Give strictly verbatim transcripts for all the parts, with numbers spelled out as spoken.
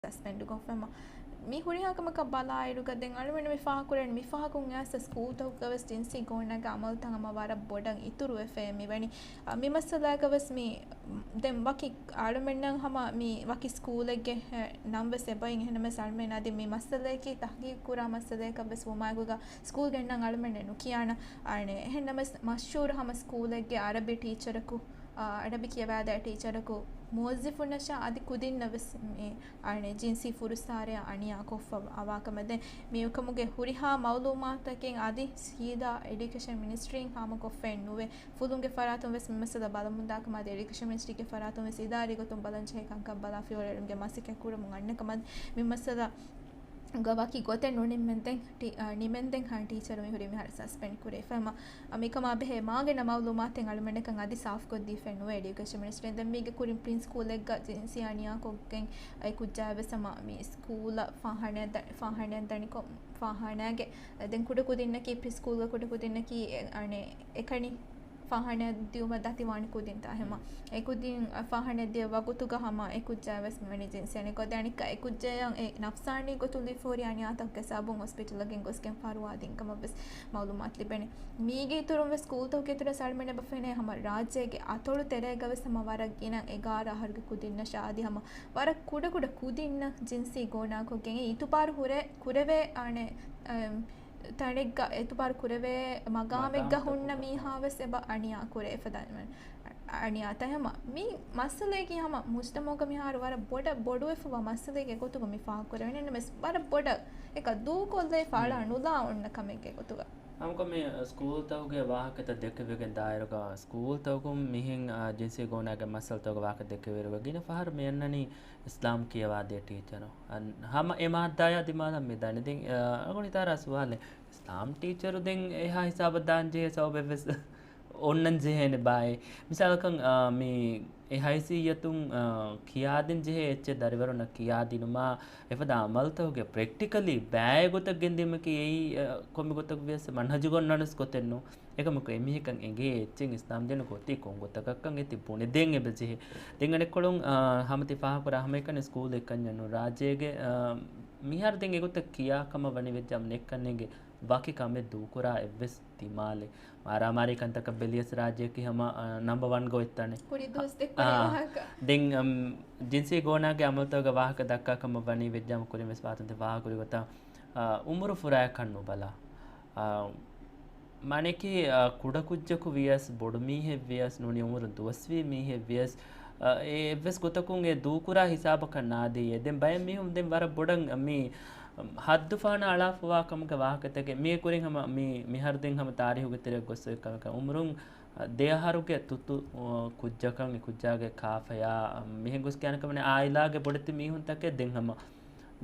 ސަސްޕެންޑް ކޮށްފައިމަ. މި ހުރިހާ ކަމަކަށް ބަލާއިރުގަ ދެން އަޅުމެން މި ފާހަގަކުރަނީ މި ފަހަކުން އައިސް ސްކޫލްތަކުގަވެސް ޖިންސީ ގޯނާގެ އަމަލުތައް ހަމަ ވަރަށް ބޮޑަށް އިތުރުވެފައި މިވަނީ. އަ، މި މައްސަލާގަވެސް މި ދެން ވަކި އަޅުމެންނަށް ހަމަ މި ވަކި ސްކޫލެއްގެ، އެ، ނަން ވެސް އެބައިން. އެހެންނަމަވެސް އަޅުމެން އަދި މި މައްސަލަޔަކީ ތަހްގީގު ކުރާ މައްސަލަޔަކަށް ވެސް ވުމާއެކުގަ ސްކޫލްގެ އެންމެން އަޅުމެންނަށް ނުކިޔާނަ. އަނެ، އެހެންނަމަވެސް މަޝްހޫރު ހަމަ ސްކޫލެއްގެ އަރަބި ޓީޗަރަކު، އަ، އަރަބި ކިޔަވާދޭ ޓީޗަރަކު މުވައްޒިފުންނަށާ އަދި ކުދިންނަށް ވެސް މި، އަނެ، ޖިންސީ ފުރުސާރަޔާ އަނިޔާ ކޮށްފަ އަވާކަމަށް ދެން މި އެކަމުގެ ހުރިހާ މައުލޫމާތަކެއް އަދި ސީދާ އެޑިއުކޭޝަން މިނިސްޓްރީން ހާމަކޮށްފައެއް ނުވޭ. ފުލުންގެ ފަރާތުން ވެސް މި މައްސަލަ ބަލަމުންދާކަމަށް އަދި އެޑިއުކޭޝަން މިނިސްޓްރީގެ ފަރާތުން ވެސް އިދާރީ ގޮތުން ބަލަންޖެހޭ ކަންކަން ބަލާ ފިޔަވަޅުގެ މަސައްކަތް ކުރަމުން އަންނަކަމަށް މި މައްސަލަ ގަ ވަކި ގޮތެއް ނުނިމެންދެން ޓީ-، އަ، ނިމެންދެން ހަ ޓީޗަރު މި ހުރީ މިހާރު ސަސްޕެންޑް ކުރެވިފައި. މިކަމާ ބެހޭ މާގިނަ މައުލޫމާތެއް އަޅުމެންނަކަށް އަދި ސާފުކޮށްދީފައެއް ނުވޭ އެޑިއުކޭޝަން މިނިސްޓްރީން. ދެން މީގެ ކުރިން ޕްރިންސްކޫލެއްގަ ޖިންސީ އަނިޔާކޮށްގެން އެ ކުއްޖާ ވެސް ހަމަ މި ސްކޫލަށް ފާހާނައަށް ދަ-، ފާހާނައަށް ދަނިކޮށް، ފާހާނައިގެ ދެން ކުޑަކުދިންނަކީ ޕްރިންސްކޫލްގަ ކުޑަކުދިންނަކީ އެ، އަނެ، އެކަނި ފާހާނައަށް ދިއުމަށް ދަތިވާނެ ކުދިންތައް ހަމަ. އެ ކުދިން ފާހާނައަށް ދިޔަ ވަގުތުގަ ހަމަ އެ ކުއްޖާ ވެސް މިވަނީ ޖިންސީ އަނިޔާކޮށް. ދެން އަނެއްކާ އެ ކުއްޖަޔަށް އެ ނަފްސާނީ ގޮތުން ލިބިފަ ހުރި އަނިޔާތަކުގެ ސަބަބުން ހޮސްޕިޓަލަށް ގެންގޮސްގެން ފަރުވާ ދިންކަމަށް ވެސް މައުލޫމާތު ލިބެނީ. މީގެ އިތުރުން ވެސް ސްކޫލްތަކުގެ އިތުރަށް އަޅުމެން އެބަ ފެނޭ ހަމަ ރާއްޖޭގެ އަތޮޅު ތެރޭގަ ވެސް ހަމަ ވަރަށް ގިނަ އެގާރަ އަހަރުގެ ކުދިންނަށާ އަދި ހަމަ ވަރަށް ކުޑަކުޑަ ކުދިންނަށް ޖިންސީ ގޯނާކޮށްގެން އިތުބާރު ހުރެ-، ކުރެވޭ އަނެ، އަ، ތަނެއްގަ އިތުބާރު ކުރެވޭ މަގާމެއްގަ ހުންނަ މީހާ ވެސް އެބަ އަނިޔާ ކުރޭ އެފަދަ އަނިޔާތައް ހަމަ. މި މައްސަލައަކީ ހަމަ މުޖްތަމައުގަ މިހާރު ވަރަށް ބޮޑަށް ބޮޑުވެފަވާ މައްސަލައެއްގެ ގޮތުގަ މި ފާހަގަކުރެވެނީ. ނަމަވެސް ވަރަށް ބޮޑަށް އެކަ ދޫކޮށްލައިފަ އަޅާ ނުލާ އޮންނަ ކަމެއްގެ ގޮތުގަ. ހަމަކޮށް މި ސްކޫލްތަކުގެ ވާހަކަތައް ދެކެވިގެން ދާއިރުގަ، ސްކޫލްތަކުން މިހެން، އާ، ޖިންސީ ގޯނާގެ މައްސަލަތަކުގެ ވާހަކަ ދެކެވިއިރުގަ ގިނަ ފަހަރު މި އަންނަނީ އިސްލާމް ކިޔަވާދޭ ޓީޗަރު. އަން-، ހަމަ އެ މާއްދާޔާ ދިމާލަށް މި ދާނެ. ދެން، އާ، އަޅުގަނޑު ހިތާރާ ސުވާލެއް، އިސްލާމް ޓީޗަރު ދެން އެހާ ހިސާބަށް ދާން ޖެހޭ ސަބަބެއް ވެސް އޮންނަން ޖެހޭނެ ބާއޭ. މިސާލަކަށް، އާ، މި އެ ހައިސިއްޔަތުން، އާ، ކިޔާދިން ޖެހޭ އެއްޗެއް ދަރިވަރުންނަށް ކިޔާދިނުމާ، އެފަދަ އަމަލުތަކުގެ ޕްރެކްޓިކަލީ ބައި ގޮތަށް ގެންދިއުމަކީ އެއީ، އަ، ކޮންމެ ގޮތަކު ވިޔަސް މަންހަޖުގަ އޮންނާނެސް ގޮތެއް ނޫން. އެކަމަކު އެމީހަކަށް އެނގޭ އެއްޗެއް އިސްލާމް ދީނު ގޮތީ ކޮން ގޮތަކަށްކަން އެތި ބުނެދޭން އެބަޖެހޭ. ދެން އަނެއްކޮޅުން، އާ، ހަމަ ތި ފާހަގަކުރާ ހަމައެކަނި ސްކޫލް އެއްކަންޏެއް ނޫން. ރާއްޖޭގެ، އާ، މިހާރު ދެން އެގޮތަށް ކިޔާ ކަމަށް ވަނީ ވެއްޖާމު ނެއްކަން އެނގޭ ވަކި ކަމެއް ދޫކުރާ އެއްވެސް ދިމާލެއް. މާރާމާރީ ކަންތަކަށް ބެލިޔަސް ރާއްޖެއަކީ ހަމަ، އާ، ނަމްބަ ވަންގަ އޮތް ތަނެއް. ކުރި ދުވަސް ދެއްކުނީ އާ، ވާހަކަ. ދެން، އަމް، ޖިންސީ ގޯނާގެ އަމަލުތަކުގެ ވާހަކަ ދައްކާ ކަމަށް ވަނީ ވެއްޖާމު ކުރިން ވެސް ވާތުން ތި ފާހަގަކުރި ގޮތަށް، އާ، އުމުރު ފުރާއަކަށް ނުބަލާ. އާ، މާނައަކީ، އާ، ކުޑަކުއްޖަކު ވިޔަސް، ބޮޑު މީހެއް ވިޔަސް، ނޫނީ އުމުރުން ދުވަސްވީ މީހެއް ވިޔަސް، އާ، އެ އެއްވެސް ގޮތަކުން އެ ދޫކުރާ ހިސާބަކަށް ނާދެއޭ. ދެން ބައެއް މީހުން ދެން ވަރަށް ބޮޑަށް މި ހައްދުފާނަށް އަޅާފަވާ ކަމުގެ ވާހަކަތަކެއް މީގެ ކުރިން ހަމަ މި މިހާރު ދެން ހަމަ ތާރީހުގެ ތެރެއަށް ގޮސް އޮތް ކަމަކަށް އުމުރުން ދެ އަހަރުގެ ތުއްތު، އަ، ކުއްޖަކަށް އެ ކުއްޖާގެ ކާފަޔާ، އަ، މިހެން ގޮސް ކިޔާނެ ކަމަނެ އާއިލާގެ ބޮޑެތި މީހުންތަކެއް ދެން ހަމަ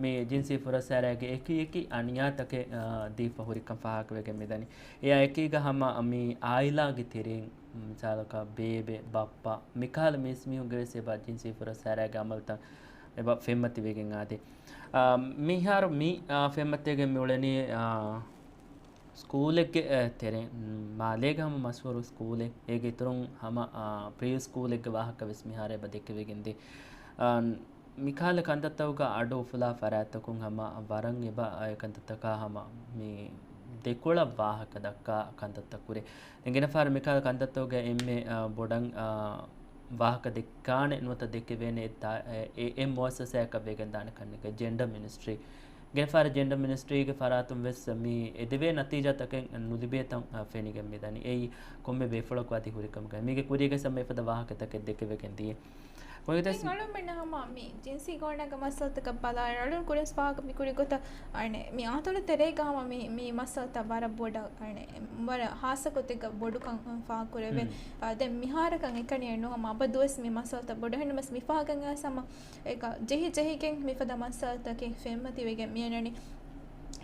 މި ޖިންސީ ފުރައްސާރައިގެ އެކި އެކި އަނިޔާތަކެއް، އަ، ދީފަ ހުރިކަން ފާހަގަވެގެން މިދަނީ. އެއާ އެކީގަ ހަމަ މި އާއިލާގެ ތެރެއިން މިސާލަކަށް ބޭބެ، ބައްޕަ، މިކަހަލަ މީސްމީހުންގެ ވެސް އެބަ ޖިންސީ ފުރައްސާރައިގެ އަމަލުތައް އެބަ ފެންމަތިވެގެން އާދޭ. އާ، މިހާރު މި، އާ، ފެންމަތިވެގެން މިއުޅެނީ، އާ، ސްކޫލެއްގެ، އެ، ތެރެއިން، މާލޭގެ ހަމަ މަޝްހޫރު ސްކޫލެއް. އޭގެ އިތުރުން ހަމަ، އާ، ޕްރީ ސްކޫލެއްގެ ވާހަކަ ވެސް މިހާރު އެބަ ދެކެވިގެންދޭ. އާ، މިކަހަލަ ކަންތައްތަކުގަ އަޑު އުފުލާ ފަރާތްތަކުން ހަމަ ވަރަށް އެބަ އެ ކަންތައްތަކާ ހަމަ މި ދެކޮޅަށް ވާހަކަ ދައްކާ ކަންތައްތައް ކުރޭ. ދެން ގިނަ ފަހަރު މިކަހަލަ ކަންތައްތަކުގަ އެންމެ، އާ، ބޮޑަށް، އާ، ވާހަކަ ދެއްކާނެ ނުވަތަ ދެކެވޭނެ އެއް ތާ-، އެ، އެ، އެއް މުއައްސަސާއަކަށް ވެގެންދާނެ ކަންނެކޭ ޖެންޑަ މިނިސްޓްރީ. ގިނަ ފަހަރު ޖެންޑަ މިނިސްޓްރީގެ ފަރާތުން ވެސް މި އެދެވޭ ނަތީޖާތަކެއް ނުލިބޭތަން، އާ، ފެނިގެން މިދަނީ. އެއީ ކޮންމެ ބޭފުޅަކު އަދި ހުރި ކަމަކަށް. މީގެ ކުރީގަ ސަމް އެފަދަ ވާހަކަތަކެއް ދެކެވެގެން ދިޔަ. އަޅުމެން ހަމަ މި ޖިންސީ ގޯނާގެ މައްސަލަތަކަށް ބަލާއިރު، އަޅުން ކުރިން ފާހަގަ މި ކުރި ގޮތަށް އަނެ، މި އަތޮޅު ތެރޭގަ ހަމަ މި، މި މައްސަލަތައް ވަރަށް ބޮޑަށް އަނެ، ވަރަށް ހާއްސަ ގޮތެއްގަ ބޮޑުކަން ފާހަގަ ކުރެވޭ. އާ، ދެން މިހާރަކަށް އެކަނި ނޫން ހަމަ އަބަދުވެސް މި މައްސަލަތައް ބޮޑު. އެހެންނަމަސް މި ފާހަގަ ހަމަ އެކަ ޖެހި ޖެހިގެން މިފަދަ މައްސަލަތަކެއް ފެންމަތިވެގެން މިއަންނަނީ.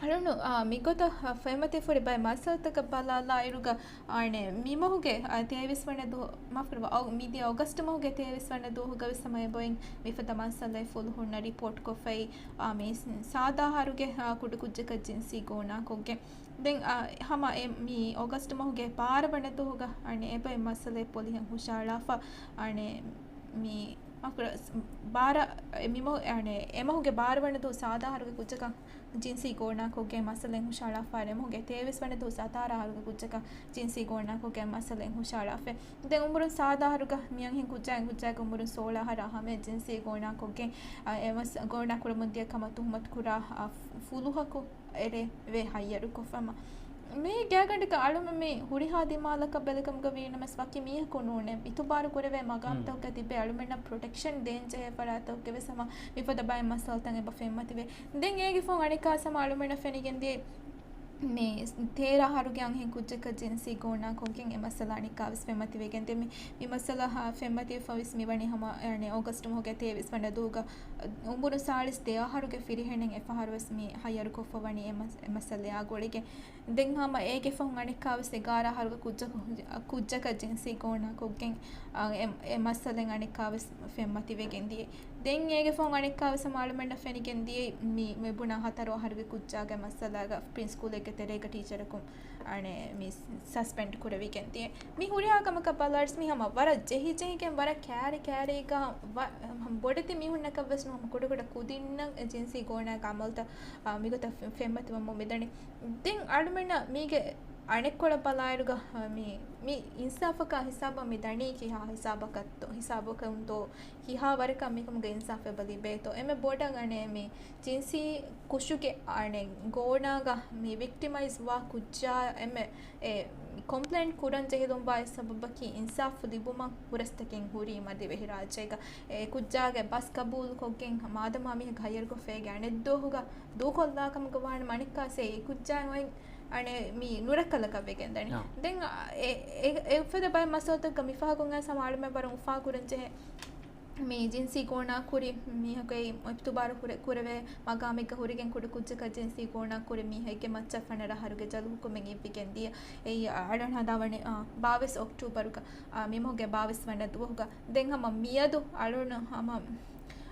އަޅުން، އާ، މިގޮތަށް ފެންމަތިފުރި ބައެއް މައްސަލަތަކަށް ބަލާލާއިރުގަ، އާނެ، މިމަހުގެ، އާ، ތޭވީސް ވަނަ ދުވަހު، މާފުރިވާ، އައު، މިދިޔަ އޮގަސްޓް މަހުގެ ތޭވީސް ވަނަ ދުވަހުގަ ވެސް ހަމަ އެބައިން މިފަދަ މައްސަލައެއް ފުލުހުންނަށް ރިޕޯޓް ކޮށްފައި، އާ، މި ސާދާ އަހަރުގެ، އާ، ކުޑަކުއްޖަކަށް ޖިންސީ ގޯނާކޮށްގެން. ދެން، އާ، ހަމަ އެ، މި އޮގަސްޓް މަހުގެ ބާރަ ވަނަ ދުވަހުގަ، އާނެ، އެބައިން މައްސަލައެއް ޕޮލިހަށް ހުށައަޅާފަ، އާނެ، މި މަކުރަ ބާރަ މިމަ އެމަހުގެ ބާރަ ވަނަ ދުވަސް ސާދާ އަހަރުގެ ކުއްޖަކަށް ޖިންސީ ގޯނާކޮށްގެން މައްސަލައެއް ހުށައަޅާފަ، އެމަހުގެ ތޭވީސް ވަނަ ދުވަސް ސަތާރަ އަހަރުގެ ކުއްޖަކަށް ޖިންސީ ގޯނާކޮށްގެން މައްސަލައެއް ހުށައަޅާފަ. ދެން އުމުރުން ސާދާ އަހަރުގަ މިއަންހެން ކުއްޖާއިން ކުއްޖާގެ އުމުރުން ސޯޅަ އަހަރާ ހަމަޔަށް ޖިންސީ ގޯނާކޮށްގެން، އަ، އެ މަސް ގޯނާ ކުރަމުން ދިޔަ ކަމަށް ތުހުމަތު ކުރާ، އަ، ފުލުހަކު އެރޭ ވޭ ހައްޔަރުކޮށްފަ. މި ގާތްގަނޑަކަށް އަޅުމެން މި ހުރިހާ ދިމާލަކަށް ބެލިކަމުގަ ވީނަމަސް ވަކި މީހަކު ނޫނޭ. އިތުބާރު ކުރެވޭ މަގާމްތަކުގަ ތިބޭ އަޅުމެންނަށް ޕްރޮޓެކްޝަން ދޭންޖެހޭ ފަރާތަކުގެ ވެސް ހަމަ މިފަދަ ބައެއް މައްސަލަތައް އެބަ ފެންމަތިވޭ. ދެން އޭގެ ފަހުން އަނެއްކާ ހަމަ އަޅުމެންނަށް ފެނިގެން ދިޔަ މި ތޭރަ އަހަރުގެ އަންހެން ކުއްޖަކަށް ޖިންސީ ގޯނާކޮށްގެން އެ މައްސަލަ އަނެއްކާވެސް ފެންމަތިވެގެން ދިޔަ. މި، މި މައްސަލަ ހަ-، ފެންމަތިވެފަވެސް މިވަނީ ހަމަ، އަނެއް، އޮގަސްޓު މަހުގެ ތޭވީސް ވަނަ ދުވަހުގަ އުމުރުން ސާޅީސް ދެ އަހަރުގެ ފިރިހެނެއް އެފަހަރުވެސް މި ހައްޔަރުކޮށްފަ ވަނީ އެ މަސް-، އެ މައްސަލަޔާ ގުޅިގެން. ދެން ހަމަ އޭގެ ފަހުން އަނެއްކާވެސް އެގާރަ އަހަރުގެ ކުއްޖަކު-، ކުއްޖަކަށް ޖިންސީ ގޯނާކޮށްގެން، އަ، އެ، އެ މައްސަލައެއް އަނެއްކާވެސް ފެންމަތިވެގެން ދިޔަ. ދެން އޭގެ ފަހުން އަނެއްކާވެސް ހަމަ އަޅުމެންނަށް ފެނިގެން ދިޔަ މި، މި ބުނާ ހަތަރު އަހަރުގެ ކުއްޖާގެ މައްސަލާގަ ޕްރިންސިޕަލެއްގެ ތެރޭގަ ޓީޗަރަކު އަނެއް މި ސަސްޕެންޑް ކުރެވިގެން ދިޔަ. މި ހުރިހާ ކަމަކަށް ބަލާއިރުސް މި ހަމަ ވަރަށް ޖެހިޖެހިގެން ވަރަށް ކާރި ކާރީގަ ވަ-، ހަމަ ބޮޑެތި މީހުންނަކަށް ވެސް ނޫން ހަމަ ކުޑަކުޑަ ކުދިންނަށް ޖިންސީ ގޯނާގެ އަމަލުތައް، އާ، މިގޮތަށް ފެ-، ފެންމަތިވަމުން މިދަނީ. ދެން އަޅުމެންނަށް މީގެ އަނެއްކޮޅަށް ބަލާއިރުގަ، އާ، މި، މި އިންސާފަކާ ހިސާބަށް މި ދަނީ ކިހާ ހިސާބަކަށްތޯ، ހިސާބަކަށްތޯ، ކިހާ ވަރަކަށް މިކަމުގެ އިންސާފެއް އެބަ ލިބޭތޯ. އެންމެ ބޮޑަށް އަނެއް މި ޖިންސީ ކުށުގެ އަނެއް ގޯނާގަ މި ވިކްޓިމައިޒް ވާ ކުއްޖާ އެންމެ އެ ކޮމްޕްލޭން ކުރަން ޖެހިލުންވާ އެއް ސަބަބަކީ އިންސާފު ލިބުމަށް ހުރަސްތަކެއް ހުރީ މަދިވެހިރާއްޖޭގަ. އެ ކުއްޖާގެ ބަސް ގަބޫލުކޮށްގެން މާދަމާ މީހަކު ހައްޔަރުކޮށްފައިގެ އަނެއްދުވަހުގަ ދޫކޮށްލާ ކަމުގަ ވާނަމަ އަނެއްކާސް އެ ކުއްޖާއިން އޮތް އަނެއް މި ނުރައްކަލަކަށް ވެގެން ދަނީ. އާ. ދެން އެ، އެ، އެ އުފެދޭ ބައެއް މައްސަލަތަކުގަ މިފަހަކުން އައިސް ހަމަ އަޅުމެން ވަރަށް އުފާ ކުރަން ޖެހޭ. މި ޖިންސީ ގޯނާ ކުރި މީހަކު އެއީ އިތުބާރު ކުރެ-، ކުރެވޭ މަގާމެއްގަ ހުރެގެން ކުޑަ ކުއްޖަކަށް ޖިންސީ ގޯނާ ކުރި މީހެއްގެ މައްޗަށް ފަނަރަ އަހަރުގެ ޖަލު ހުކުމެއް އިއްވިގެން ދިޔަ. އެއީ އަޅުން ހަދާ ވަނީ، އާ، ބާވީސް އޮކްޓޫބަރުގަ، އާ، މި މަހުގެ ބާވީސް ވަނަ ދުވަހުގަ. ދެން ހަމަ މިއަދު އަޅުން ހަމަ،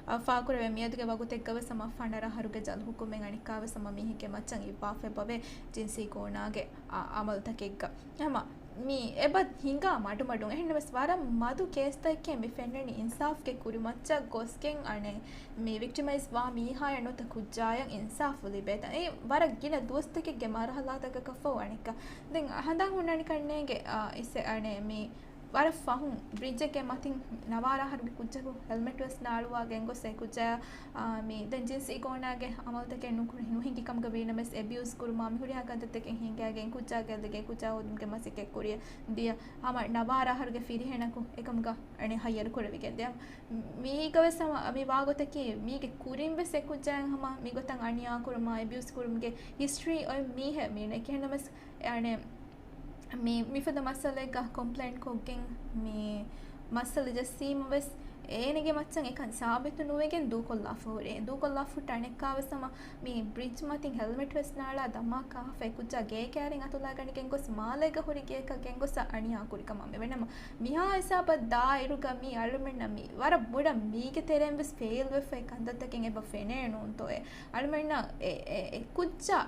އާ، އުފާކުރެވޭ މިއަދުގެ ވަގުތެއްގަ ވެސް ހަމަ ފަނަރަ އަހަރުގެ ޖަލު ހުކުމެއް އަނެއްކާވެސް ހަމަ މީހެއްގެ މައްޗަށް އިއްވާފައި އެބަވޭ ޖިންސީ ގޯނާގެ، އާ، އަމަލުތަކެއްގަ. ހަމަ މި އެބަ ހިނގާ މަޑުމަޑުން. އެހެންނަމަވެސް ވަރަށް މަދު ކޭސްތަކެއް މި ފެންނަނީ އިންސާފްގެ ކުރިމައްޗަށް ގޮސްގެން އަނެއް މި ވިކްޓިމައިޒް ވާ މީހާޔަށް ނުވަތަ ކުއްޖާޔަށް އިންސާފު ލިބޭތަން. އެ ވަރަށް ގިނަ ދުވަސްތަކެއްގެ މަރުހަލާތަކަކަށްފަހު އަނެއްކާ. ދެން ހަނދާން ހުންނާނެ ކަންނޭނގެ، އާ، އިސެ އަނެއް މި ވަރަށް ފަހުން ބްރިޖެއްގެ މަތިން ނަވާރަ އަހަރުގެ ކުއްޖަކު ހެލްމެޓް ވެސް ނާޅުވާ ގެންގޮސް އެ ކުއްޖާ، އާ، މި ދެން ޖިންސީ ގޯނާގެ އަމަލުތަކެއް ނުކު-، ނުހިނގި ކަމުގަ ވީނަމަވެސް އެބިއުސް ކުރުމާ މި ހުރިހާ ކަންތައްތަކެއް ހިނގައިގެން ކުއްޖާ ގެއްލިގެން ކުއްޖާ ހޯދުމުގެ މަސައްކަތް ކުރިޔަށް ދިޔަ. ހަމަ ނަވާރަ އަހަރުގެ ފިރިހެނަކު އެކަމުގަ އަނެއް ހައްޔަރު ކުރެވިގެން ދިޔަ. މީގަވެސް ހަމަ މި ވާގޮތަކީ މީގެ ކުރިން ވެސް އެ ކުއްޖާއަށް ހަމަ މިގޮތަށް އަނިޔާ ކުރުމާ އެބިއުސް ކުރުމުގެ ހިސްޓްރީ އޮތް މީހެއް މީނަ ކިހިނެއްނަމަވެސް އަނެއް މި، މިފަދަ މައްސަލައެއްގަ ކޮމްޕްލޭން ކޮށްގެން މި މައްސަލަ ޖައްސީމަވެސް އޭނަގެ މައްޗަށް އެކަން ސާބިތު ނުވެގެން ދޫކޮށްލާފަ ހުރޭ. ދޫކޮށްލާފަ ހުއްޓަ އަނެއްކާވެސް ހަމަ މި ބްރިޖް މަތިން ހެލްމެޓް ވެސް ނާޅާ ދަމާ ކާފަ އެ ކުއްޖާ ގޭ ކައިރިން އަތުލާގަނެގެން ގޮސް މާލޭގަ ހުރި ގެއަކަށް ގެންގޮސް އަނިޔާ ކުރި ކަމަށް މި ވެނަމަ މިހާ ހިސާބަށް ދާއިރުގަ މި އަޅުމެންނަށް މި ވަރަށް ބޮޑަށް މީގެ ތެރެއިން ވެސް ފެއިލް ވެފަ އެ ކަންތައްތަކެއް އެބަ ފެނޭ ނޫންތޯއޭ. އަޅުމެންނަށް އެ، އެ، އެ ކުއްޖާ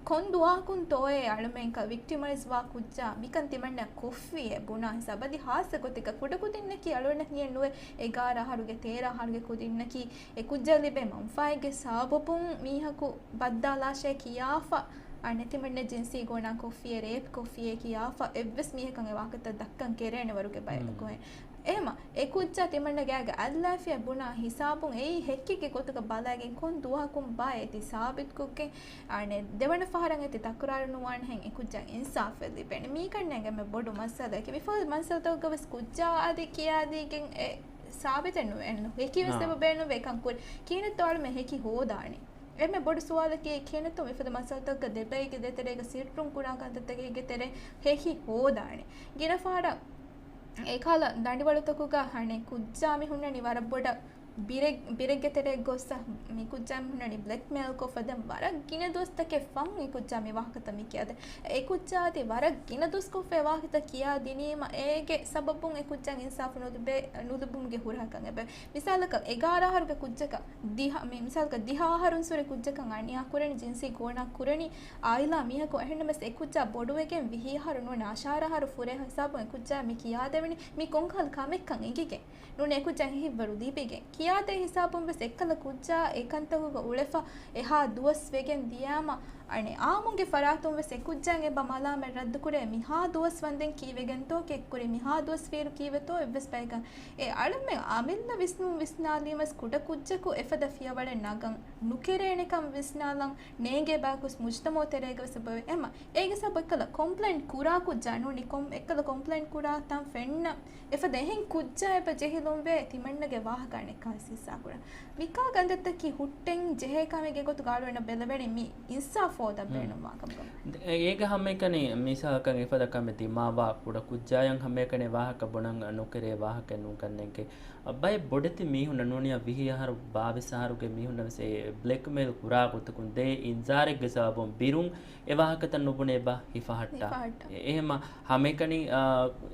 ކޮން ދުވަހަކުންތޯއޭ އަޅުމެންކަ ވިކްޓިމައިޒް ވާ ކުއްޖާ މިކަން ތިމަންނަ ކޮށްފިއޭ ބުނާ ހިސާބަށް. އަދި ހާއްސަ ގޮތެއްގަ ކުޑަ ކުދިންނަކީ އަޅުގަނޑަށް ހިޔެއް ނުވޭ އެގާރަ އަހަރުގެ ތޭރަ އަހަރުގެ ކުދިންނަކީ އެ ކުއްޖާ ލިބޭ މަންފާއެއްގެ ސަބަބުން މީހަކު ބައްދާލާށޭ ކިޔާފަ އަނެއް ތިމަންނަ ޖިންސީ ގޯނާ ކޮށްފިއޭ، ރޭޕް ކޮށްފިއޭ ކިޔާފަ އެއްވެސް މީހަކަށް އެ ވާހަކަތައް ދައްކަން ކެރޭނެ ވަރުގެ ބައެއް ކޮހެއް. އެހެމަ އެ ކުއްޖާ ތިމަންނަ ގާގަ އައްލާފިޔާ ބުނާ ހިސާބުން އެއީ ހެއްކެއްގެ ގޮތުގަ ބަލައިގެން ކޮން ދުވަހަކުން ބާ އެތި ސާބިތުކޮށްގެން އަނެއް ދެވަނަ ފަހަރަށް އެތި ތަކުރާރު ނުވާނެހެން އެ ކުއްޖާ އިންސާފެއް ލިބޭނެ. މީކަންނޭނގެ އެންމެ ބޮޑު މައްސަލައަކީ. މިފަހު މައްސަލަތަކުގަ ވެސް ކުއްޖާ އަދި ކިޔާދީގެން އެ ސާބިތެއް ނުވޭ. ހެކިވެސް އެބަ ބޭނުންވޭ ކަން ކުރި. ކިހިނެއްތޯ އަޅުމެން ހެކި ހޯދާނީ؟ އެންމެ ބޮޑު ސުވާލަކީ ކިހިނެއްތޯ މިފަދަ މައްސަލަތަކަށް ދެބައިގެ ދޭތެރޭގަ ސިއްރުން ކުރާ ކަންތައްތަކެއްގެ ތެރެއިން ހެކި ހޯދާނީ؟ ގިނަ ފަހަރަށް އެކަހަލަ ދަނޑިވަޅުތަކުގަ އަނެއް ކުއްޖާ މި ހުންނަނީ ވަރަށް ބޮޑަށް ބިރެއް، ބިރެއްގެ ތެރޭ ގޮއްސަ މި ކުއްޖާ މި ހުންނަނީ ބްލެކްމެއިލް ކޮށްފަ. ދެން ވަރަށް ގިނަ ދުވަސްތަކެއް ފަހުން އެ ކުއްޖާ މި ވާހަކަތައް މި ކިޔާދޭ. އެ ކުއްޖާ އަދި ވަރަށް ގިނަ ދުވަސް ކޮށްފަ އެ ވާހަކަތައް ކިޔާ ދިނީމަ، އޭގެ ސަބަބުން އެ ކުއްޖާ އިންސާފު ނުލިބޭ، ނުލިބުމުގެ ހުރަހަކަށް އެބަ. މިސާލަކަށް، އެގާރަ އަހަރުގެ ކުއްޖަކަށް ދިހަ، މި މިސާލަކަށް ދިހަ އަހަރުންސުރެ ކުއްޖަކަށް އަނިޔާ ކުރަނީ، ޖިންސީ ގޯނާ ކުރަނީ އާއިލާ މީހަކު. އެހެންނަމަސް އެ ކުއްޖާ ބޮޑުވެގެން ވިހި އަހަރު ނޫން އަށާރަ އަހަރު ފުރޭ ހިސާބުން އެ ކުއްޖާ މި ކިޔާދެވެނީ މި ކޮންކަހަލަ ކަމެއްކަން އެނގިގެން. ނޫނީ އެކުއްޖާ ހިތްވަރު ލިބިގެން. ކިޔާދޭ ހިސާބުން ވެސް އެއްކަލަ ކުއްޖާ އެ ކަންތަކުގަ އުޅެފަ އެހާ ދުވަސް ވެގެން ދިޔާމަ، އަނެއް އާއްމުންގެ ފަރާތުން ވެސް އެ ކުއްޖާއަށް އެބަ މަލާމަތް ރައްދުކުރޭ، މިހާ ދުވަސް ވަންދެން ކީއްވެގެންތޯ ކެއްކުރީ، މިހާ ދުވަސް ފިއިރު ކީއްވެތޯ އެއްވެސް ބަޔަކަށް. އެ އަޅަމެން އަމިއްލަ ވިސްނުން ވިސްނާލީމަސް ކުޑަ ކުއްޖަކު އެފަދަ ފިޔަވަޅެއް ނަގަން ނުކެރޭނެކަން ވިސްނާލަން ނޭނގޭ ބަޔަކު ވެސް މުޖްތަމަޢު ތެރޭގަ ވެސް އެބަވޭ. އެމަ އޭގެ ސަބަބު އެއްކަލަ ކޮމްޕްލެންޓް ކުރާ ކުއްޖާ ނޫނީ ކޮމް، އެއްކަލަ ކޮމްޕްލެންޓް ކުރާ ތަން ފެންނަ އެފަދަ އެހެން ކުއްޖާ އެބަ ޖެހިލުންވޭ ތިމަންނަގެ ވާހަކަ އަނެއްކާވެސް ހިއްސާކުރަން. މިކާ ގަންދައްތަކީ ހުއްޓެން ޖެހޭ ކަމެއްގެ ގޮތުގަ އަޅުގަނޑަށް ބެލެވެނީ މި އިންސާފު ހޯދަން ބޭނުންވާ ކަމަކަށް. އޭގެ ހަމައެކަނި މިސާލަކަށް އެފަދަ ކަމެއް ދިމާވާ ކުޑަ ކުއްޖާޔަށް ހަމައެކަނި ވާހަކަ ބުނަން ނުކެރޭ ވާހަކައެއް ނޫން ކަންނޭނގެ. ބައެއް ބޮޑެތި މީހުންނަށް ނޫނިއްޔާ ވިހި އަހަރު، ބާވީސް އަހަރުގެ މީހުންނަށް ވެސް އެ ބްލެކްމެއިލް ކުރާ ގޮތަކުން ދޭ އިންޒާރެއްގެ ސަބަބުން ބިރުން އެ ވާހަކަތައް ނުބުނެ އެބަ ހިފަހައްޓާ. ހިފަހައްޓާ. އެ-، އެހެމަ ހަމައެކަނި، އާ،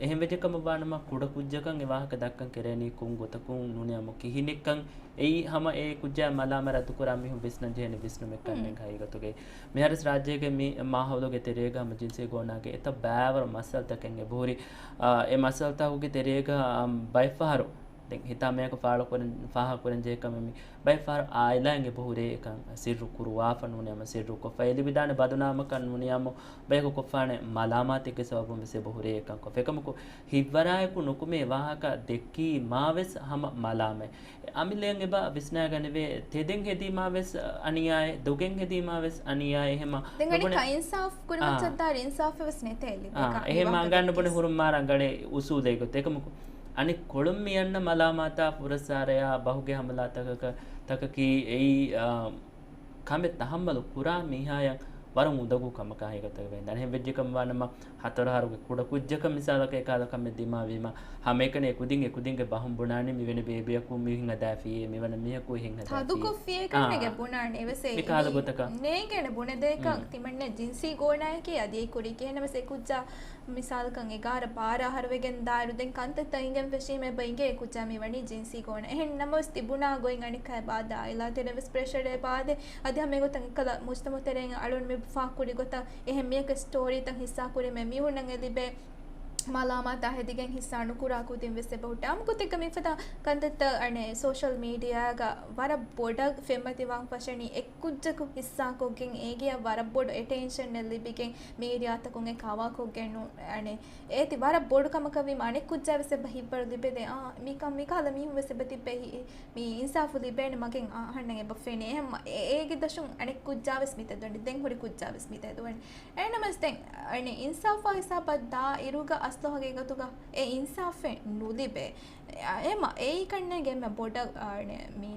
އެހެން ވެއްޖެ ކަމަށް ވާނަމަ ކުޑަ ކުއްޖަކަށް އެ ވާހަކަ ދައްކަން ކެރޭނީ ކޮން ގޮތަކުން ނޫނިއްޔާ ކިހިނެއްކަން އެއީ ހަމަ އެ ކުއްޖާ މަލާމަތް ރައްދުކުރާ މީހުން ވިސްނަން ޖެހޭނެ ވިސްނުމެއް ކަންނޭނގެ ހަގީގަތުގައި. މިހާރުވެސް ރާއްޖޭގެ މި މާހައުލުގެ ތެރޭގަ ހަމަ ޖިންސީ ގޯނާގެ އެތައް ބައިވަރު މައްސަލަތަކެއް އެބަހުރި. އާ، އެ މައްސަލަތަކުގެ ތެރޭގަ، އާ، ބައެއްފަހަރު ދެން ހިތާމަޔަކު ފާޅުކުރަން، ފާހަގަކުރަން ޖެހޭ ކަމެއް މި ބައެއްފަހަރު އާއިލާއިން އެބަހުރޭ އެކަން ސިއްރު ކުރުވާފަ ނޫނީ ހަމަ ސިއްރު ކޮށްފަ އެ ލިބިދާނެ ބަދުނާމަކަށް ނޫނީ ހަމަ ބަޔަކު ކޮށްފާނެ މަލާމާތެއްގެ ސަބަބުން ވެސް އެބަހުރޭ އެކަން ކޮށްފަ. އެކަމަކު ހިތްވަރާއެކު ނުކުމެ ވާހަކަ ދެއްކީ މާވެސް ހަމަ މަލާމަތް. އަމިއްލައަށް އެބަ ވިސްނާގަނެވޭ، ތެދެއް ހެދީމާވެސް އަނިޔާއެއް، ދޮގެއް ހެދީމާވެސް އަނިޔާއެއް. އެހެމަ ދެން އަނެއްކާ އިންސާފް ކުރިމައްޗަށްދާއިރު އިންސާފެއް ވެސް ނެތޭ ލިބޭ. އާ، އެހެމަ އަނގަ ނުބުނެ ހުރުން މާ ރަނގަޅޭ އުސޫލެއް ގޮތެއް. އެކަމަކު އަނެއްކޮޅުން މި އަންނަ މަލާމާތާ ފުރައްސާރަޔާ ބަހުގެ ހަމަލާތަކަކަށް، ތަކަކީ އެއީ، އާ، ކަމެއް ތަހައްމަލު ކުރާ މީހާޔަށް ވަރަށް އުނދަގޫ ކަމަކާ ހަގީގަތަކަށް ވެގެންދާނެ. އެހެން ވެއްޖެ ކަމަށް ވާނަމަ، ހަތަރު އަހަރުގެ ކުޑަ ކުއްޖަކަށް މިސާލަކަށް އެކަހަލަ ކަމެއް ދިމާވީމަ، ހަމައެކަނި އެ ކުދިން އެ ކުދިންގެ ބަހުން ބުނާނީ މިވެނި ބޭބެއަކު މި ހިތްހަދާފިއޭ، މިވަނަ މީހަކު ހިތްހަދާފިއޭ. ތަދުކޮށްފިއޭ ކަންނޭނގެ ބުނާނެ އެވެސް މިކަހަލަ ގޮތަކަށް ނޭނގޭނެ ބުނެދޭކަށް. ތިމަންނަ ޖިންސީ ގޯނާއަކީ އަދި އެ ކުރީ ކިހިނެއް ވެސް އެ ކުއްޖާ މިސާލަކަށް އެގާރަ ބާރަ އަހަރު ވެގެން ދާއިރު ދެން ކަންތައްތައް އިނގެން ފެށީމަ އެބަ އިނގޭ އެ ކުއްޖާ މި ވަނީ ޖިންސީ ގޯނާ. އެހެން ނަމަވެސް ތިބުނާ ގޮތް އަނެއްކާ އެބަ އާދޭ އާއިލާ ތެރޭ ވެސް ޕްރެޝަރ އެބަ އާދޭ. އަދި ހަމަ އެގޮތަށް އެކަލަ މުޖްތަމަޢު ތެރެއިން އަޅުން މި ފާހަގަކުރި ގޮތަށް އެހެން މީހަކަށް ސްޓޯރީތައް ހިއްސާ ކުރީމަ މީހުންނަށް އެ ލިބޭ މަލާމާތާ ހެދިގެން ހިއްސާ ނުކުރާ ކުދިން ވެސް އެބަހުއްޓޭ. އާއްމު ގޮތެއްގަ މިފަދަ ކަންތައްތައް އަނެއް ސޯޝަލް މީޑިއާގަ ވަރަށް ބޮޑަށް ފެންމަތިވާން ފަށަނީ އެއްކުއްޖަކު ހިއްސާކޮށްގެން އޭގެއަށް ވަރަށް ބޮޑު އެޓެންޝަންއެއް ލިބިގެން މީޑިއާތަކުން އެ ކަވާކޮށްގެން ނޫން އަނެއް އޭތި ވަރަށް ބޮޑު ކަމަކަށް ވީމަ އަނެއް ކުއްޖާ ވެސް އެބަ ހިތްވަރު ލިބެދޭ. އާ، މިކަ-، މިކަހަލަ މީހުން ވެސް އެބަ ތިއްބެ ހި-، މި އިންސާފު ލިބޭނެ މަގެއް އަހަންނަށް އެބަ ފެނޭ. އެހެން އެ-، އޭގެ ދަށުން އަނެއް ކުއްޖާ ވެސް މިތެދުވަނީ. ދެން ހުރި ކުއްޖާ ވެސް މިތެދުވަނީ. އެހެންނަމަވެސް ދެން އަނެއް އިންސާފާ ހިސާބަށް ދާ އިރުގަ އަސްލު ހަގީގަތުގަ އެ އިންސާފެއް ނުލިބޭ. އެ-، އެމަ އެއީ ކަންނޭނގެ އެންމެ ބޮޑަށް އަނެއް މި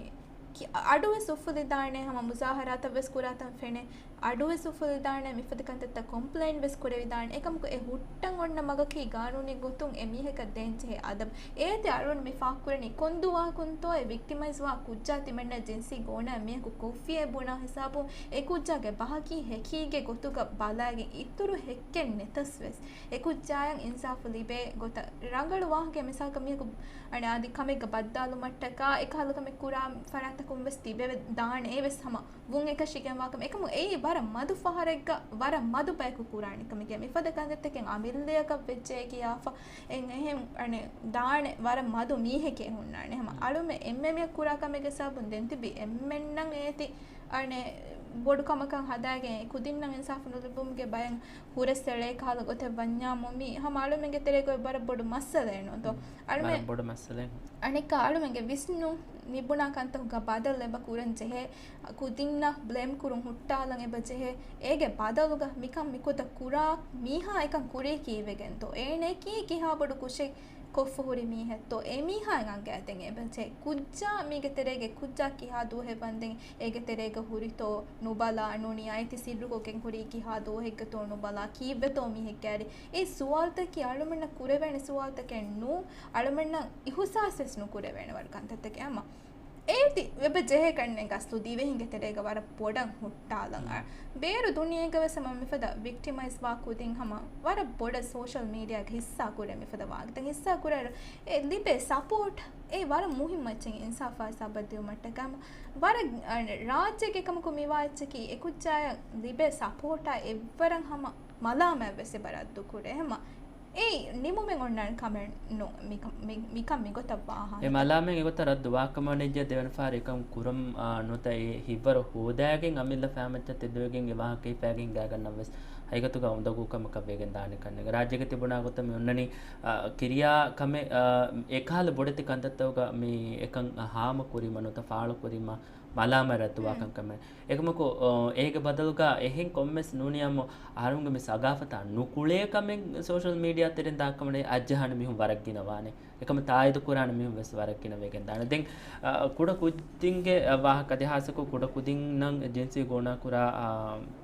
ކި-، އަޑު ވެސް އުފުލިދާނެ، ހަމަ މުޒާހަރާތައް ވެސް ކުރާތަން ފެނޭ. އަޑު ވެސް އުފުލިދާނެ، މިފަދަ ކަންތައްތައް ކޮމްޕްލެއިން ވެސް ކުރެވިދާނެ. އެކަމަކު އެ ހުއްޓަން އޮންނަ މަގަކީ ގާނޫނީ ގޮތުން އެ މީހަކަށް ދޭންޖެހޭ އަދަބު. އޭތި އަޅުން މި ފާހަގަކުރަނީ ކޮންދޫ ވާހަކަކުންތޯ އެ ވިކްޓިމައިޒް ވާ ކުއްޖާ ތިމަންނަ ޖިންސީ ގޯނާ މީހަކު ކޮށްފިއޭ ބުނާ ހިސާބުން އެ ކުއްޖާގެ ބަހަކީ ހެކީގެ ގޮތުގަ ބަލައިގެން އިތުރު ހެއްކެއް ނެތަސް ވެސް އެ ކުއްޖާއަށް އިންސާފު ލިބޭ ގޮތަށް. ރަނގަޅު ވާހަކައެއް މިސާލަކަށް މީހަކު އަނެއް އަދި ކަމެއްގަ ބައްދާލުމަށްޓަކާ އެކަހަލަ ކަމެއް ކުރާ ފަރާތްތަކުން ވެސް ތިބެވެ ދާނެ އެވެސް ހަމަ ވުން އެކަށީގެންވާކަމަށް. އެކަމު އެއީ ވަރަށް މަދު ފަހަރެއްގަ ވަރަށް މަދު ބަޔަކު ކުރާނެ ކަމެކޭ. މިފަދަ ކަންތައްތަކެއް އަމިއްލަޔަކަށް ވެއްޖެ ކިޔާފަ އެ-، އެހެން އަނެއް ދާނެ ވަރަށް މަދު މީހެކޭ ހުންނާނެ. ހަމަ އަޅުމެ އެންމެ މީހަކު ކުރާ ކަމެއްގެ ސަބަބުން ދެން ތިބި އެންމެންނަށް އޭތި އަނެއް ބޮޑު ކަމަކަށް ހަދާގެން ކުދިންނަށް އިންސާފު ނުލިބުމުގެ ބަޔަށް ހުރެސް އެޅޭ ކަހަލަ ގޮތެއް ވަންޏާމު މީ ހަމަ އަޅުމެންގެ ތެރޭގައި ވަރަށް ބޮޑު މައްސަލައެއް ނޫންތޯ؟ އަޅުމެ-، ވަރަށް ބޮޑު މައްސަލައެއް. އަނެއްކާ އަޅުމެންގެ ވިސްނުން މިބުނާ ކަންތަކުގަ ބަދަލު އެބަ ކުރަން ޖެހޭ. ކުދިންނަށް ބްލޭމް ކުރުން ހުއްޓާލަން އެބަ ޖެހޭ. އޭގެ ބަދަލުގަ މިކަން މިކުދަ ކުރާ މީހާ އެކަން ކުރީ ކީއްވެގެންތޯ؟ އޭނައަކީ ކިހާ ބޮޑު ކުށެއް ކޮށްފަ ހުރި މީހެއްތޯ؟ އެ މީހާއަށް އަނގައިދޭން އެބަޖެހޭ. ކުއްޖާ މީގެ ތެރޭގެ ކުއްޖާ ކިހާ ދުވަހެއް ވަންދެން އޭގެ ތެރޭގަ ހުރިތޯ ނުބަލާ، ނޫނީ އައިތި ސިއްރުކޮށްގެން ހުރީ ކިހާ ދުވަހެއްގަތޯ ނުބަލާ، ކީއްވެތޯ މީހެއް ކައިރި. އެ ސުވާލުތަކީ އަޅުމެންނަށް ކުރެވޭނެ ސުވާލުތަކެއް ނޫން، އަޅުމެންނަށް އިހުސާސް ވެސް ނުކުރެވޭނެ ވަރު ކަންތައްތަކެއް. އަމަ އޭތި ވެބަ ޖެހޭ ކަންނެއް ގަސްލު ދިވެހިންގެ ތެރޭގަ ވަރަށް ބޮޑަށް ހުއްޓާލަން. އަ، ބޭރު ދުނިޔޭގަ ވެސް ހަމަ މިފަދަ ވިކްޓިމައިޒް ވާ ކުދިން ހަމަ ވަރަށް ބޮޑަށް ސޯޝަލް މީޑިއާގެ ހިއްސާ ކުރޭ މިފަދަ ވާހަކަތައް ހިއްސާ ކުރާއިރު، އެ ލިބޭ ސަޕޯޓް އެ ވަރަށް މުހިއްމު އެއްޗެއް އިންސާފާ ހިސާބަށް ދިއުމަށްޓަކާ ހަމަ ވަރަށް، އަ، ރާއްޖޭގެ ކަމަކު މިވާ އެއްޗަކީ އެކުއްޖާޔަށް ލިބޭ ސަޕޯޓާ އެއްވަރަށް ހަމަ މަލާމާތް ވެސް އެބަ ރައްދު ކުރޭ. ހަމަ އެއީ ނިމުމެއް އޮންނާނެ ކަމެއް ނޫން. މިކަން، މި، މިކަން މިގޮތަށް ވާހާ. އެ މަލާމެން އެގޮތަށް ރައްދު ވާކަމަށް ނެއްޖެ ދެވަނަ ފަހަރު އެކަން ކުރަން، އާ، ނުވަތަ އެ ހިތްވަރު ހޯދާގެން އަމިއްލަ ފައިމައްޗަށް ތެދުވެގެން އެ ވާހަކަ ހިފާގެން ހިނގާގަންނަން ވެސް ހަގީގަތުގަ އުނދަގޫ ކަމަކަށް ވެގެން ދާނެ ކަންނޭނގެ. ރާއްޖޭގަ ތިބުނާ ގޮތަށް މި އޮންނަނީ، އާ، ކިރިޔާ ކަމެއް، އާ، އެކަހަލަ ބޮޑެތި ކަންތައްތަކުގަ މި އެކަން ހާމަ ކުރީމަ ނުވަތަ ފާޅު ކުރީމަ މަލާމާތް ރައްދުވާކަން ކަމެއް. އެކަމަކު، އާ، އޭގެ ބަދަލުގަ އެހެން ކޮންމެސް ނޫނިއްޔާމު އަހަރުންގެ މި ސަގާފަތާ ނުކުޅޭ ކަމެއް ސޯޝަލް މީޑިއާ ތެރެއިން ދާކަމަށް އައްޖަހާނެ މީހުން ވަރަށް ގިނަ ވާނެ. އެކަމަށް ތާއީދު ކުރާނެ މީހުން ވެސް ވަރަށް ގިނަ ވެގެން ދާނެ. ދެން، އާ، ކުޑަ ކުދިންގެ، އާ، ވާހަކަ އަދި ހާއްސަކޮށް ކުޑަ ކުދިންނަށް ޖިންސީ ގޯނާ ކުރާ، އާ،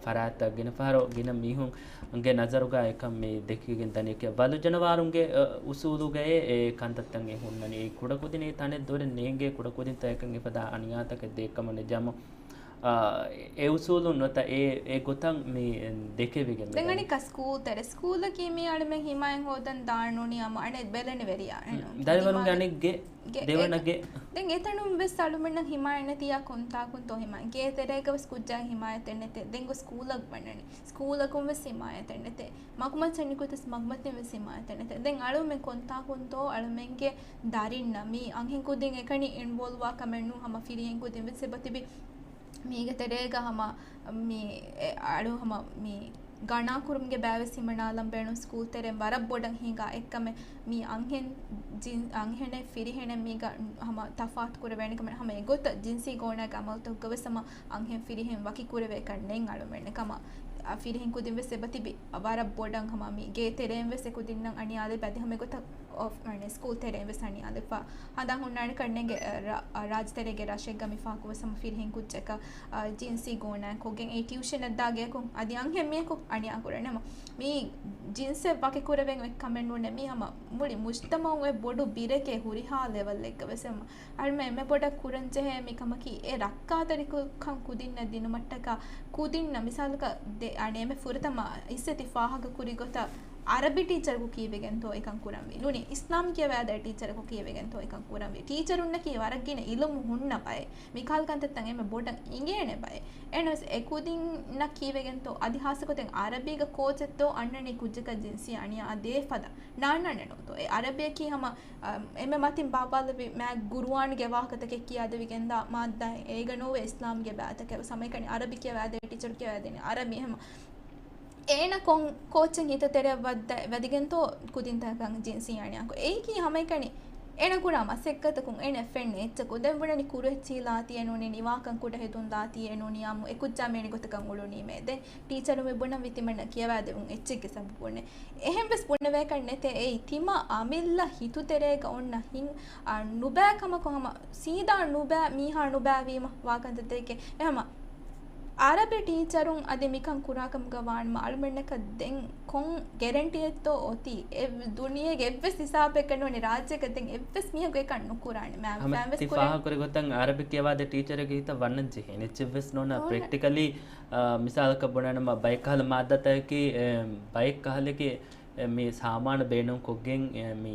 ފަރާތްތައް ގިނަ ފަހަރު ގިނަ މީހުންގެ ނަޒަރުގަ އެކަން މި ދެކިގެން ދަނީ. ވަލު ޖަނަވާރުންގެ، އާ، އުސޫލުގައޭ އެ ކަންތައްތައް އެ ހުންނަނީ. އެ ކުޑަ ކުދިން އެ ތަނެއް ދޮރެއް ނޭނގޭ ކުޑަ ކުދިންތައް އެކަން އެފަދަ އަނިޔާތަކެއް ދޭ ކަމަށް ނެއްޖާމު އާ، އެ އުސޫލުން ނުވަތަ އެ، އެ ގޮތަށް މި ދެކެވިގެން ދެން މިދަނީ. އަނެއްކާ ސްކޫލް ތެރޭ، ސްކޫލަށް މި އަޅަމެން ހިމާޔަތް ހޯދަން ދާން ނޫނީ އަމަ އަނެއް ބެލެނިވެރިޔާ. ދަރިވަރުންގެ އަނެއް ގެ، ދެވަނަ ގެ. ދެން އެތަނުން ވެސް އަޅުމެންނަށް ހިމާޔަތް ނެތިޔާ ކޮންތާކުންތޯ ހިމާޔަތް؟ ގޭ ތެރޭގަ ވެސް ކުއްޖާ ހިމާޔަތެއް ނެތޭ. ދެން ގޮސް ސްކޫލަށް ވަންނަނީ. ސްކޫލަކުން ވެސް ހިމާޔަތެއް ނެތޭ. މަގުމައްޗަށް ނިކުތަސް މަގުމަތިން ވެސް ހިމާޔަތެއް ނެތޭ. ދެން އަޅުމެން ކޮންތާކުންތޯ އަޅުމެންގެ ދަރިންނަށް މި އަންހެން ކުދިން އެކަނި އިންވޯލްވް ވާ ކަމެއް ނޫން. ހަމަ ފިރިހެން ކުދިން ވެސް އެބަތިބި. މީގެ ތެރޭގަ ހަމަ މި އެ އަޅު ހަމަ މި ގަނާކުރުމުގެ ބައިވެސް ހިމަނާލަން ބޭނުން. ސްކޫލް ތެރެއިން ވަރަށް ބޮޑަށް ހިނގާ އެއްކަމެއް މި އަންހެން ޖިން-، އަންހެނެއް ފިރިހެނެއް މީގަ ހަމަ ތަފާތު ކުރެވޭނެ ކަމެއް. ހަމަ އެގޮތަށް ޖިންސީ ގޯނާގެ އަމަލުތަކުގަ ވެސް ހަމަ އަންހެން ފިރިހެން ވަކި ކުރެވޭ ކަންނޭނގެ އަޅުމެންނެއް ކަމަށް. އަ، ފިރިހެން ކުދިން ވެސް އެބަތިބި ވަރަށް ބޮޑަށް ހަމަ މި ގޭ ތެރެއިން ވެސް އެ ކުދިންނަށް އަނިޔާލެއް ބަދި ހަމަ އެގޮތަށް އޮފް، މާނަ ސްކޫލް ތެރެއިން ވެސް އަނިޔާލެއްފަ. ހަނދާން ހުންނާނެ ކަންނޭނގެ، އަ، ރާ-، އަ، ރާއްޖެ ތެރޭގެ ރަށެއްގަ މި ފާކު ވެސް ހަމަ ފިރިހެން ކުއްޖަކަށް، އަ، ޖިންސީ ގޯނާ ކޮށްގެން އެ ޓިއުޝަނަށް ދާ ގެއަކުން އަދި އަންހެން މީހަކު އަނިޔާ ކުރަން ހަމަ މި ޖިންސެއް ވަކި ކުރެވެން އޮތް ކަމެއް ނޫނޭ. މީ ހަމަ މުޅި މުޖްތަމައު އެ ބޮޑު ބިރެކޭ ހުރިހާ ލެވަލްއެއްގަ ވެސް ހަމަ އަޅުމެން އެންމެ ބޮޑަށް ކުރަންޖެހޭ މި ކަމަކީ އެ ރައްކާތެރިކަން ކުދިންނަށް ދިނުމަށްޓަކާ ކުދިންނަށް މިސާލަކަށް ދެ-، އަނެ އެންމެ ފުރަތަމަ އިއްޒަތް ފާހަގަ ކުރި ގޮތަށް އަރަބި ޓީޗަރަކު ކީއްވެގެންތޯ އެކަން ކުރަންވީ؟ ނޫނީ އިސްލާމް ކިޔަވާދޭ ޓީޗަރަކު ކީއްވެގެންތޯ އެކަން ކުރަންވީ؟ ޓީޗަރުންނަކީ ވަރަށް ގިނަ އިލުމު ހުންނަ ބައެއް. މިކަހަލަ ކަންތައްތައް އެންމެ ބޮޑަށް އިނގޭނެ ބައެއް. އެހެނަސް އެ ކުދިންނަށް ކީއްވެގެންތޯ އަދި ހާއްސަގޮތެއް އަރަބީގަ ކޯޗެއްތޯ އަންނަނީ ކުއްޖަކަށް ޖިންސީ އަނިޔާ ދޭ ފަދަ؟ ނާންނާނެ ނޫންތޯ؟ އެ އަރަބިއަކީ ހަމަ، އަ، އެންމެ މަތިން ބާއްވާލެއްވި މާތް ގުރުއާންގެ ވާހަކަތަކެއް ކިޔާދެވިގެންދާ މާއްދާއެއް. އޭގަ ނޯވޭ އިސްލާމްގެ ބައިތަކެއް ވެސް. ހަމައެކަނި އަރަބި ކިޔަވާދޭ ޓީޗަރު ކިޔަވާދޭނެ އަރަބި. ހަމަ އޭނަ ކޮން ކޯޗެއް ހިތަށް ތެރެއަށް ވައްދަ-، ވަދިގެންތޯ ކުދިންތަކަކަށް ޖިންސީ އަނިޔާކޮށް؟ އެއީކީ ހަމައެކަނި އޭނަ ކުރާ މަސައްކަތަކުން އޭނަ ފެންނަ އެއްޗަކު. ދެން ބުނަނީ ކުރު އެއްޗިހި ލާތީއެއް ނޫނީ، ނިވާކަން ކުޑަ ހެދުން ލާތީއެއް ނޫނީ، އާއްމު އެ ކުއްޖާ މިވެނި ގޮތަކަށް އުޅުނީމޭ. ދެން ޓީޗަރު މި ބުނަންވީ ތިމަންނަ ކިޔަވާދެވުން އެއްޗެއްގެ ސަބަބުންނޭ. އެހެން ވެސް ބުނެވޭކަށް ނެތޭ. އެއީ ތިމަ އަމިއްލަ ހިތުތެރޭގަ އޮންނަ ހިން، އާ، ނުބައި ކަމަކު ހަމަ ސީދާ ނުބައި މީހާ ނުބައިވީމަ ވާކަންތައްތަކެއް. އެހަމަ އަރަބި ޓީޗަރުން އަދި މިކަން ކުރާކަމުގަ ވާނަމަ އަޅުމެންނަކަށް ދެން ކޮން ގެރެންޓީއެއްތޯ އޮތީ؟ އެ ދުނިޔޭގެ އެއްވެސް ހިސާބެއްގަ ނޫނީ ރާއްޖޭގަ ދެން އެއްވެސް މީހަކު އެކަން ނުކުރާނެ. މާ-، ހަމަ ފާން ވެސް ތި ކުރޭ. ފާހަގަކުރި ގޮތަށް އަރަބި ކިޔަވާދޭ ޓީޗަރެއްގެ ހިތަށް ވަންނަން ޖެހޭނެ އެއްޗެއްވެސް ނޯންނާ. ނޯންނާ. ޕްރެކްޓިކަލީ، އާ، މިސާލަކަށް ބުނަނަމަ ބައެއް ކަހަލަ މާއްދާތަކަކީ، އެ، ބައެއް ކަހަލަކީ އެ، މި ސާމާނު ބޭނުން ކޮށްގެން، އެ، މި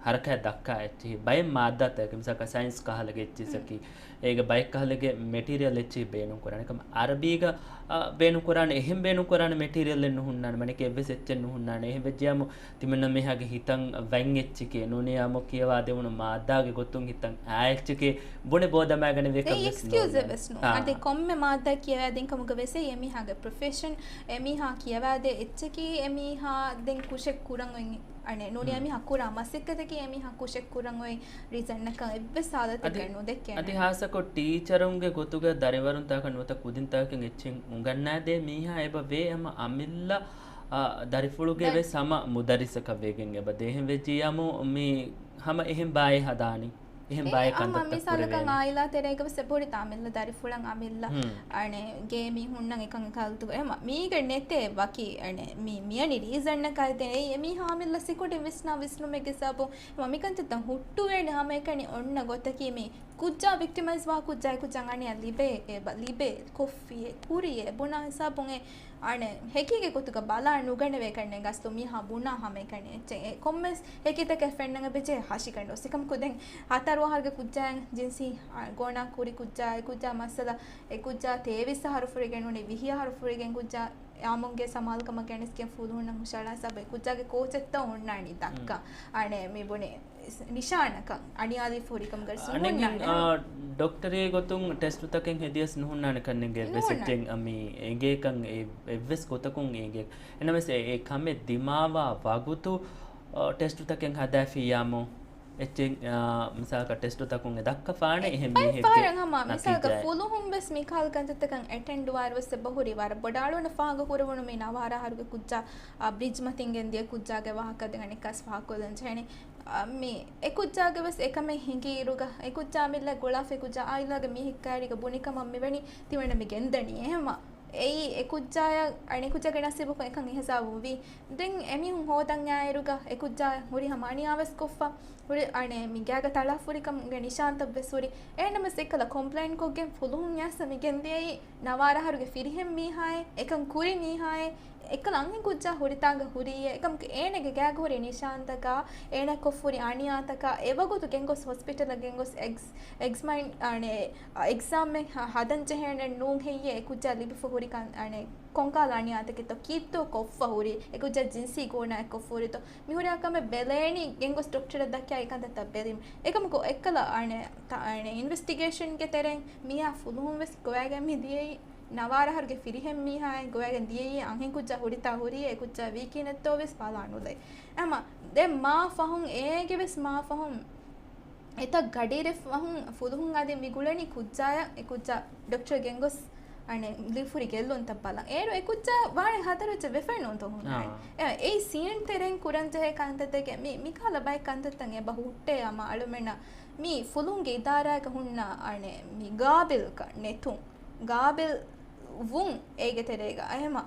ހަރަކާތް ދައްކާ އެއްޗިހި. ބައެއް މާއްދާތަކެއް، މިސާލަކަށް ސައިންސް ކަހަލަގެ އެއްޗިހިސަކީ، އޭގެ ބައެއް ކަހަލަގެ މެޓީރިއަލް އެއްޗިހި ބޭނުން ކުރާނެ. އަރަބީގަ، އަ، ބޭނުން ކުރާނެ، އެހެން ބޭނުން ކުރާނެ މެޓީރިއަލް އެއް ނުހުންނާނެ. މަނިކެ އެއްވެސް އެއްޗެއް ނުހުންނާނެ. އެހެން ވެއްޖިޔާމު ތިމަންނަ މީހާގެ ހިތަށް ވަން އެއްޗެކޭ ނޫނިޔާމު ކިޔަވާ ދެވުނު މާއްދާގެ ގޮތުން ހިތަށް އާ އެއްޗެކޭ ބުނެ ބޯ ދަމާގަނެވޭކަށް ވެސް ނޯންނާނެ. އެކްސްކިއުޒެއް ވެސް ނޫން. އާ. އަދި ކޮންމެ މާއްދާ ކިޔަވާދިން ކަމުގަ ވެސް އެ މީހާގެ ޕްރޮފެޝަން، އެ މީހާ ކިޔަވާދޭ އެއްޗަކީ އެ މީހާ ދެން ކުށެއް ކުރަން އޮތް، އަނެއް ނޫނީ އެ މީހާ ކުރާ މަސައްކަތަކީ އެ މީހާ ކުށެއް ކުރަން އޮތް ރީޒަންއަކަށް އެއްވެސް ހާލަތެއްގައި ނުދެކޭނެ. އަދި ހާއްސަކޮށް ޓީޗަރުންގެ ގޮތުގަ ދަރިވަރުންތަކަށް ނުވަތަ ކުދިންތަކަކަށް އެއްޗެއް އުނގަންނާދޭ މީހާ އެބަ ވޭ ހަމަ އަމިއްލަ، އަ، ދަރިފުޅުގެ ވެސް ހަމަ މުދައްރިސަކަށް ވެގެން އެބަ ދޭހެން ވެއްޖިޔާމު މި ހަމަ އެހެން ބާއެއް ހަދާނީ. އެހެން ބާއެއް ކަންތައްތައް ކުރެވޭނެ. އާއިލާ ތެރޭގަ ވެސް އެބަހުރި ތާ އަމިއްލަ ދަރިފުޅަށް އަމިއްލަ އަނެ ގޭ މީހުންނަށް އެކަން ކަލްތު އެމަ މީގަ ނެތޭ ވަކި އަނެ މި މިޔަނި ރީޒަންނަކަށް ދެނެ އެ މީހާ އަމިއްލަ ސިކުޑި ވިސްނާ ވިސްނުމެއްގެ ސަބަބު އެމަ މިކަންތައްތައް ހުއްޓުވޭނެ ހަމައެކަނި އޮންނަ ގޮތަކީ މި ކުއްޖާ ވިކްޓިމައިޒް ވާ ކުއްޖާ އެ ކުއްޖާ އަނިޔާ ލިބޭ، އެ ބަ-، ލިބޭ، ކޮށްފި، ކުރި، ބުނާ ހިސާބުން އެ އަނެއް ހެކީގެ ގޮތުގަ ބަލާ ނުގަނެވޭ ކަންނޭނގެ އަސްލު މީހާ ބުނާ ހަމަ އެކަން އެއްޗެއް އެ ކޮންމެސް ހެކިތަކެއް ފެންނަން ބެޖޭ ހަށިގަނޑު. ސިކަމް ކުދެން ހަތަރު އަހަރުގެ ކުއްޖާއަށް ޖިންސީ ގޯނާ ކުރި ކުއްޖާ، އެ ކުއްޖާ މައްސަލަ، އެ ކުއްޖާ ތޭވީސް އަހަރު ފުރިގެން ނޫނީ ވިހި އަހަރު ފުރިގެން ކުއްޖާ އާމުންގެ ސަމާލުކަމަށް ގެނެސްގެން ފުލުހުންނަށް ހުށަހަޅާ ސަބަބު އެ ކުއްޖާގެ ކޯޗެއްތޯ ހުންނާނީ ދައްކަ. އަނެއް މި ބުނި ނިޝާނަކަށް އަނިޔާލި ފުރިކަމުގަ އަނެއް، އާ، ޑޮކްޓަރީ ގޮތުން ޓެސްޓުތަކެއް ހެދިޔަސް ނުހުންނާނެ ކަންނެންގެ އެއްވެސް އެއްޗެއް މި އެނގޭކަން އެ-، އެއްވެސް ގޮތަކުން އެނގޭ. އެނަމެސް އެ، އެ ކަމެއް ދިމާވާ ވަގުތު، އާ، ޓެސްޓުތަކެއް ހަދާފިއްޔާމު އެއްޗެއް، އާ، މިސާލަކަށް ޓެސްޓުތަކުން އެ ދައްކަފާނެ އެހެން މީހެއްގެ ފަހަރަށް ހަމަ މިސާލަކަށް ނަތީޖާއެއް. ފުލުހުން ވެސް މިކަހަލަ ކަންތައްތަކަށް އެޓެންޑް ވާއިރު ވެސް އެބަހުރި ވަރަށް ބޮޑަށް އަޅުގަނޑަށް ފާހަގަ ކުރެވުނު މި ނަވާރަ އަހަރުގެ ކުއްޖާ އާ، ބްރިޖް މަތިން ގެންދިޔަ ކުއްޖާގެ ވާހަކަ ދެން އަނެއްކާސް ފާހަގަކޮށްލަން ޖެހޭނެ. އާ، މި އެ ކުއްޖާގެ ވެސް އެކަމެއް ހިނގިއިރުގަ، އެ ކުއްޖާ މިއްލަ ގުޅާފަ ކުއްޖާ އާއިލާގެ މީހެއް ކައިރީގަ ބުނި ކަމަށް މިވަނީ ތިމަންނަ މި ގެންދަނީ އެހެމަ. އެއީ އެ ކުއްޖާޔަށް، އަނެއް ކުއްޖާގެ ނަސީބަކުން އެކަން އެހިސާބުން ވީ. ދެން އެމީހުން ހޯދަން އާއިރުގަ، އެ ކުއްޖާ ހުރި ހަމަ އަނިޔާ ވެސް ކޮށްފަ. ހުރި، އަނެއް މި ގާގަ ތަޅާފަ ހުރިކަމުގެ ނިޝާންތައް ވެސް ހުރި. އެހެންނަމަސް އެއްކަލަ ކޮމްޕްލެއިން ކޮށްގެން ފުލުހުން ޔާސަ މި ގެންދިޔައީ ނަވާރަ އަހަރުގެ ފިރިހެން މީހާއެއް، އެކަން ކުރި މީހާއެއް، އެއްކަލަ އަންހެން ކުއްޖާ ހުރިތާގަ ހުރީއެއް، އެކަމަކު އޭނަގެ ގާގަ ހުރި ނިޝާންތަކާ، އޭނަ ކޮށްފުރި އަނިޔާތަކާ، އެވަގުތު ގެންގޮސް ހޮސްޕިޓަލަށް ގެންގޮސް އެގްސް-، އެގްސްމައިން، އަނެއް، އެގްޒާމެއް ހަ-، ހަދަން ޖެހޭނެ ނޫން ހެއްޔޭ، އެ ކުއްޖާ ލިބިފަ ހުރި ކަން، އަނެއް، ކޮންކާލަ އަނިޔާތަކެއްތޯ، ކީއްތޯ ކޮށްފަ ހުރީ، އެ ކުއްޖާ ޖިންސީ ގޯނާއެއް ކޮށްފަ ހުރިތޯ، މި ހުރިހާ ކަމެއް ބެލޭނީ ގެންގޮސް ޑޮކްޓަރަށް ދައްކާ އެ ކަންތައްތައް ބެލީމަ. އެކަމަކު އެއްކަލަ، އަނެއް، ތަ-، އަނެއް، އިންވެސްޓިގޭޝަންގެ ތެރެއިން މިއާ ފުލުހުން ވެސް ގޮވައިގެން މި ދިޔައީ ނަވާރަ އަހަރުގެ ފިރިހެން މީހާއެއް ގޮވައިގެން ދިޔައީ އަންހެން ކުއްޖާ ހުރިތާ ހުރީ އެ ކުއްޖާ ވީކީނެއްތޯ ވެސް ބަލާ ނުލައި. އެމަ ދެން މާ ފަހުން އޭގެ ވެސް މާ ފަހުން އެތައް ގަޑިއިރެއް ފަހުން ފުލުހުން އަދި މި ގުޅެނީ ކުއްޖާޔަށް އެ ކުއްޖާ ޑޮކްޓަރަށް ގެންގޮސް އަނެއް ލިބިފަ ހުރި ގެއްލުންތައް ބަލަން. އޭރު އެ ކުއްޖާ ވާނެ ހަތަރު އެއްޗެއް ވެފައެއް ނޫންތޯ ހުންނާނެ. އާ. އެ، އެއީ ސީން ތެރެއިން ކުރަން ޖެހޭ ކަންތައްތަކެއް މި، މިކަހަލަ ބައެއް ކަންތައްތައް އެބަ ހުއްޓޭ އަމާ އަޅުމެންނަށް މި ފުލުހުންގެ އިދާރާގަ ހުންނަ އަނެއް މި ގާބިލްކަން ނެތުން. ގާބިލް ވުން އޭގެ ތެރޭގަ އެހެމަ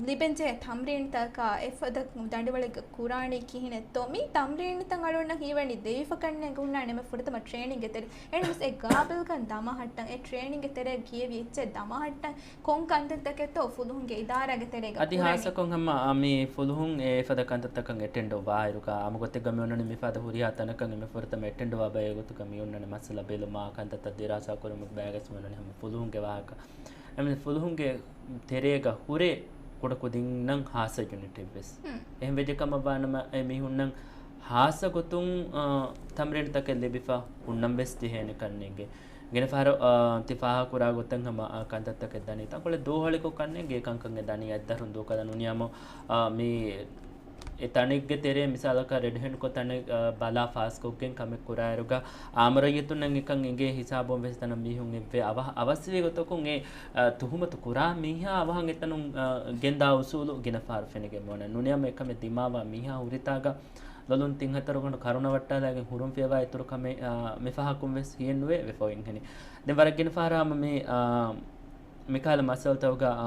ލިބެންޖެހޭ ތަމްރީންތަކާ އެފަދަ ދަނޑިވަޅެއްގަ ކުރާނީ ކިހިނެއްތޯ؟ މި ތަމްރީންތައް އަޅުގަނޑަށް ހީވަނީ ދެވިފަ ކަންނޭނގެ ހުންނާނެ އެންމެ ފުރަތަމަ ޓްރޭނިންގގެ ތެރޭ. އެހެނަސް އެ ގާބިލްކަން ދަމަހައްޓަން، އެ ޓްރޭނިންގގެ ތެރޭ ކިޔެވި އެއްޗެއް ދަމަހައްޓަން ކޮން ކަންތައްތަކެއްތޯ ފުލުހުންގެ އިދާރާގެ ތެރޭގަ އަދި ކުރަނީ؟ ހާއްސަކޮށް ހަމަ މި ފުލުހުން އެ ފަދަ ކަންތައްތަކަށް އެޓެންޑް ވާއިރުގަ އާމު ގޮތެއްގަ މި އޮންނަނީ މިފަދަ ހުރިހާ ތަނަކަށް އެންމެ ފުރަތަމަ އެޓެންޑް ވާ ބައެއް ގޮތުގަ މި އޮންނަނީ މައްސަލަ ބެލުމާ ކަންތައްތައް ދިރާސާ ކުރުމުގެ ބައިގަސް މި އޮންނަނީ ހަމަ ފުލުހުންގެ ވާހަކަ. އެމެ ފުލުހުންގެ ތެރޭގަ ހުރޭ ކުޑަކުދިންނަށް ހާއްސަ ޔުނިޓެއް ވެސް. ހުން. އެހެން ވެއްޖެ ކަމަށް ވާނަމަ، އެ މީހުންނަށް ހާއްސަ ގޮތުން، އާ، ތަމްރީނުތަކެއް ލިބިފަ ހުންނަން ވެސް ޖެހޭނެ ކަންނޭނގެ. ގިނަ ފަހަރު، އާ، ތި ފާހަގަކުރާ ގޮތަށް ހަމަ، އާ، ކަންތައްތަކެއް ދަނީ ތަންކޮޅެއް ދޫހޮޅިކޮށް ކަންނޭނގެ ކަންކަން އެ ދަނީ އަތްދަށުން ދޫކޮށްލަން ނޫނީ ހަމަ، އާ، މި އެ ތަނެއްގެ ތެރޭ މިސާލަކަށް ރެޑް ހޭންޑްކޮށް ތަނެއް، އާ، ބަލާ ފާސްކޮށްގެން ކަމެއް ކުރާއިރުގަ އާމު ރައްޔިތުންނަށް އެކަން އެނގޭ ހިސާބުން ވެސް ތަނަށް މީހުން އެއްވޭ. އަވަހަ-، އަވަސްވީ ގޮތަކުން އެ، އާ، ތުހުމަތު ކުރާ މީހާ އަވަހަށް އެތަނުން، އާ، ގެންދާ އުސޫލު ގިނަ ފަހަރު ފެނިގެން މި އޮންނަނީ. ނޫނީ ހަމަ އެކަމެއް ދިމާވާ މީހާ ހުރިތާގަ ލޮލުން ތިން ހަތަރު ގަނޑު ކަރުނަ ވައްޓާލައިގެން ހުރުން ފިޔަވާ އިތުރު ކަމެއް، އާ، މިފަހަކުން ވެސް ހިޔެއްނުވޭ ވެފަ އޮތް ހެނި. ދެން ވަރަށް ގިނަ ފަހަރާ މި، އާ، މިކަހަލަ މައްސަލަތަކުގަ، އާ،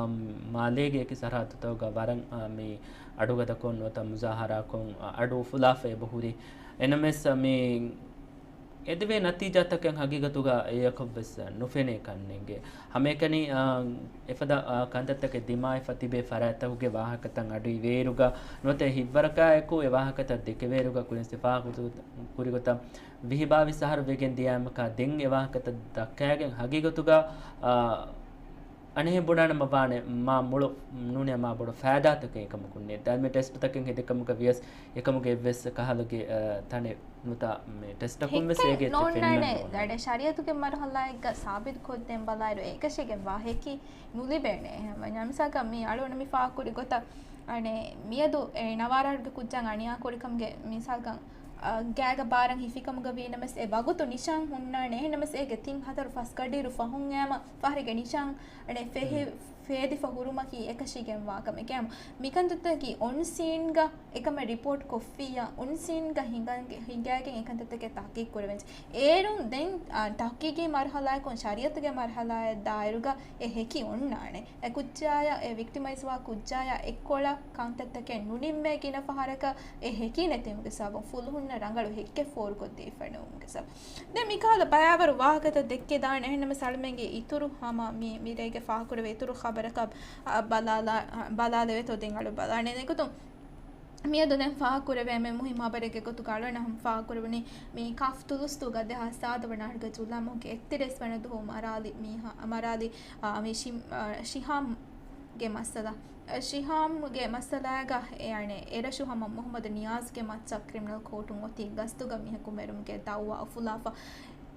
މާލޭގެ އެކި ސަރަހައްދުތަކުގަ ވަރަށް، އާ، މި އަޑުގަދަކޮށް ނުވަތަ މުޒާހަރާކޮށް، އާ، އަޑު އުފުލާފަ އެބަހުރި. އެނަމެސް، އާ، މި އެދެވޭ ނަތީޖާތަކެއް ހަގީގަތުގަ އެއަކަށްވެސް ނުފެނޭ ކަންނޭނގެ. ހަމައެކަނި، އާ، އެފަދަ، އާ، ކަންތައްތަކެއް ދިމާވެފަ ތިބޭ ފަރާތްތަކުގެ ވާހަކަތައް އަޑު އިވޭއިރުގަ ނުވަތަ ހިތްވަރަކާއެކު އެ ވާހަކަތައް ދެކެވޭއިރުގަ ކުރިން ސިފާ ކުރި ގޮތަށް ވިހި ބާވީސް އަހަރު ވެގެން ދިޔައިމަކާ ދެން އެ ވާހަކަތައް ދައްކައިގެން ހަގީގަތުގަ، އާ، އަނެއްހެން ބުނާނަމަ ވާނެ މާ މޮޅު ނޫނީ މާ ބޮޑު ފައިދާތަކެއް އެކަމަކުންނޭ. ދައިމީ ޓެސްޓުތަކެއް ހެދިކަމުގަ ވިޔަސް އެކަމުގެ އެއްވެސް ކަހަލަގެ، އާ، ތަނެއް ނުތާ މި ޓެސްޓަކުން ވެސް އޭގެ އެއްޗެއް ފެންނަން ނޯންނާނެ. ދަޑެ ޝަރީއަތުގެ މަރުހަލާއެއްގަ ސާބިތު ކޮށްދޭން ބަލާއިރު އޭގަ އެކަށީގެންވާ ހެކި ނުލިބޭނެ. ހަމަ މިސާލަކަށް މި އަޅުގަނޑު މި ފާހަގަކުރި ގޮތަށް އަނެއް މިއަދު އެ ނަވާރަ އަހަރުގެ ކުއްޖާ އަނިޔާ ކުރިކަމުގެ މިސާލަކަށް، އާ، ގާގަ ބާރަށް ހިފިކަމުގަ ވީނަމަސް އެ ވަގުތު ނިޝާން ހުންނާނެ. އެހެންނަމަސް އޭގެ ތިން ހަތަރު ފަސް ގަޑިއިރު ފަހުން އައިމަ ފަހަރެއްގެ ނިޝާން އަނެއް ފެހި-، ހުން. ފޭދިފަ ހުރުމަކީ އެކަށީގެންވާ ކަމެކޭ. މިކަންތައްތަކީ އޮން ސީންގަ އެކަމަށް ރިޕޯޓް ކޮށްފިއްޔާ، އޮން ސީންގަ ހިނގަން-، ހިނގައިގެން އެކަންތައްތަކެއް ތަހުގީގު ކުރެވެންޖެ. އޭރުން ދެން، އާ، ތަހުގީގީ މަރުހަލާއަކުން ޝަރީއަތުގެ މަރުހަލާއަށް ދާއިރުގަ އެ ހެކި އޮންނާނެ. އެ ކުއްޖާޔަށް، އެ ވިކްޓިމައިޒްވާ ކުއްޖާޔަށް އެއްކޮޅަށް ކަންތައްތަކެއް ނުނިންމޭ ގިނަ ފަހަރަކަށް އެ ހެކި ނެތިވުމުގެ ސަބަބުން ފުލުހުންނަށް ރަނގަޅު ހެއްކެއް ފޯރުކޮށްދީފަ ނުވުމުގެ ސަބަބުން. ދެން މިކަހަލަ ބަޔާވަރު ވާހަކަތައް ދެއްކިދާނެ. އެހެންނަމަ ސަލްމެންގެ އިތުރު ހަމަ މި، މިރޭގެ ފާހަގަކުރެވޭ އިތުރު ޚަބަރަކަށް، އަ، ބަލާލާ-، އަ، ބަލާލެވޭތޯ ދެން އަޅު ބަލާނެ. އެގޮތުން މިއަދު ދެން ފާހަގަކުރެވޭ މި މުހިއްމު ޚަބަރެއްގެ ގޮތުގަ އަޅުގަނޑަށް ހަމަ ފާހަގަކުރެވުނީ މި ކާފް ތުލުސްތޫގަ ދެހާސް ސާދަ ވަނަ އަހަރުގެ ޖުލައި މަހުގެ އެއްތިރީސް ވަނަ ދުވަހު މަރާލި މީހާ، މަރާލި، އާ، މި ޝި-، އާ، ޝިހާމްގެ މައްސަލަ، ޝިހާމްގެ މައްސަލާގަ އެ އަނެއް އެރަށު ހަމަ މުހައްމަދު ނިޔާޒްގެ މައްޗަށް ކްރިމިނަލް ކޯޓުން އޮތީ ގަސްތުގަ މީހަކު މެރުމުގެ ދައުވާ އުފުލާފަ.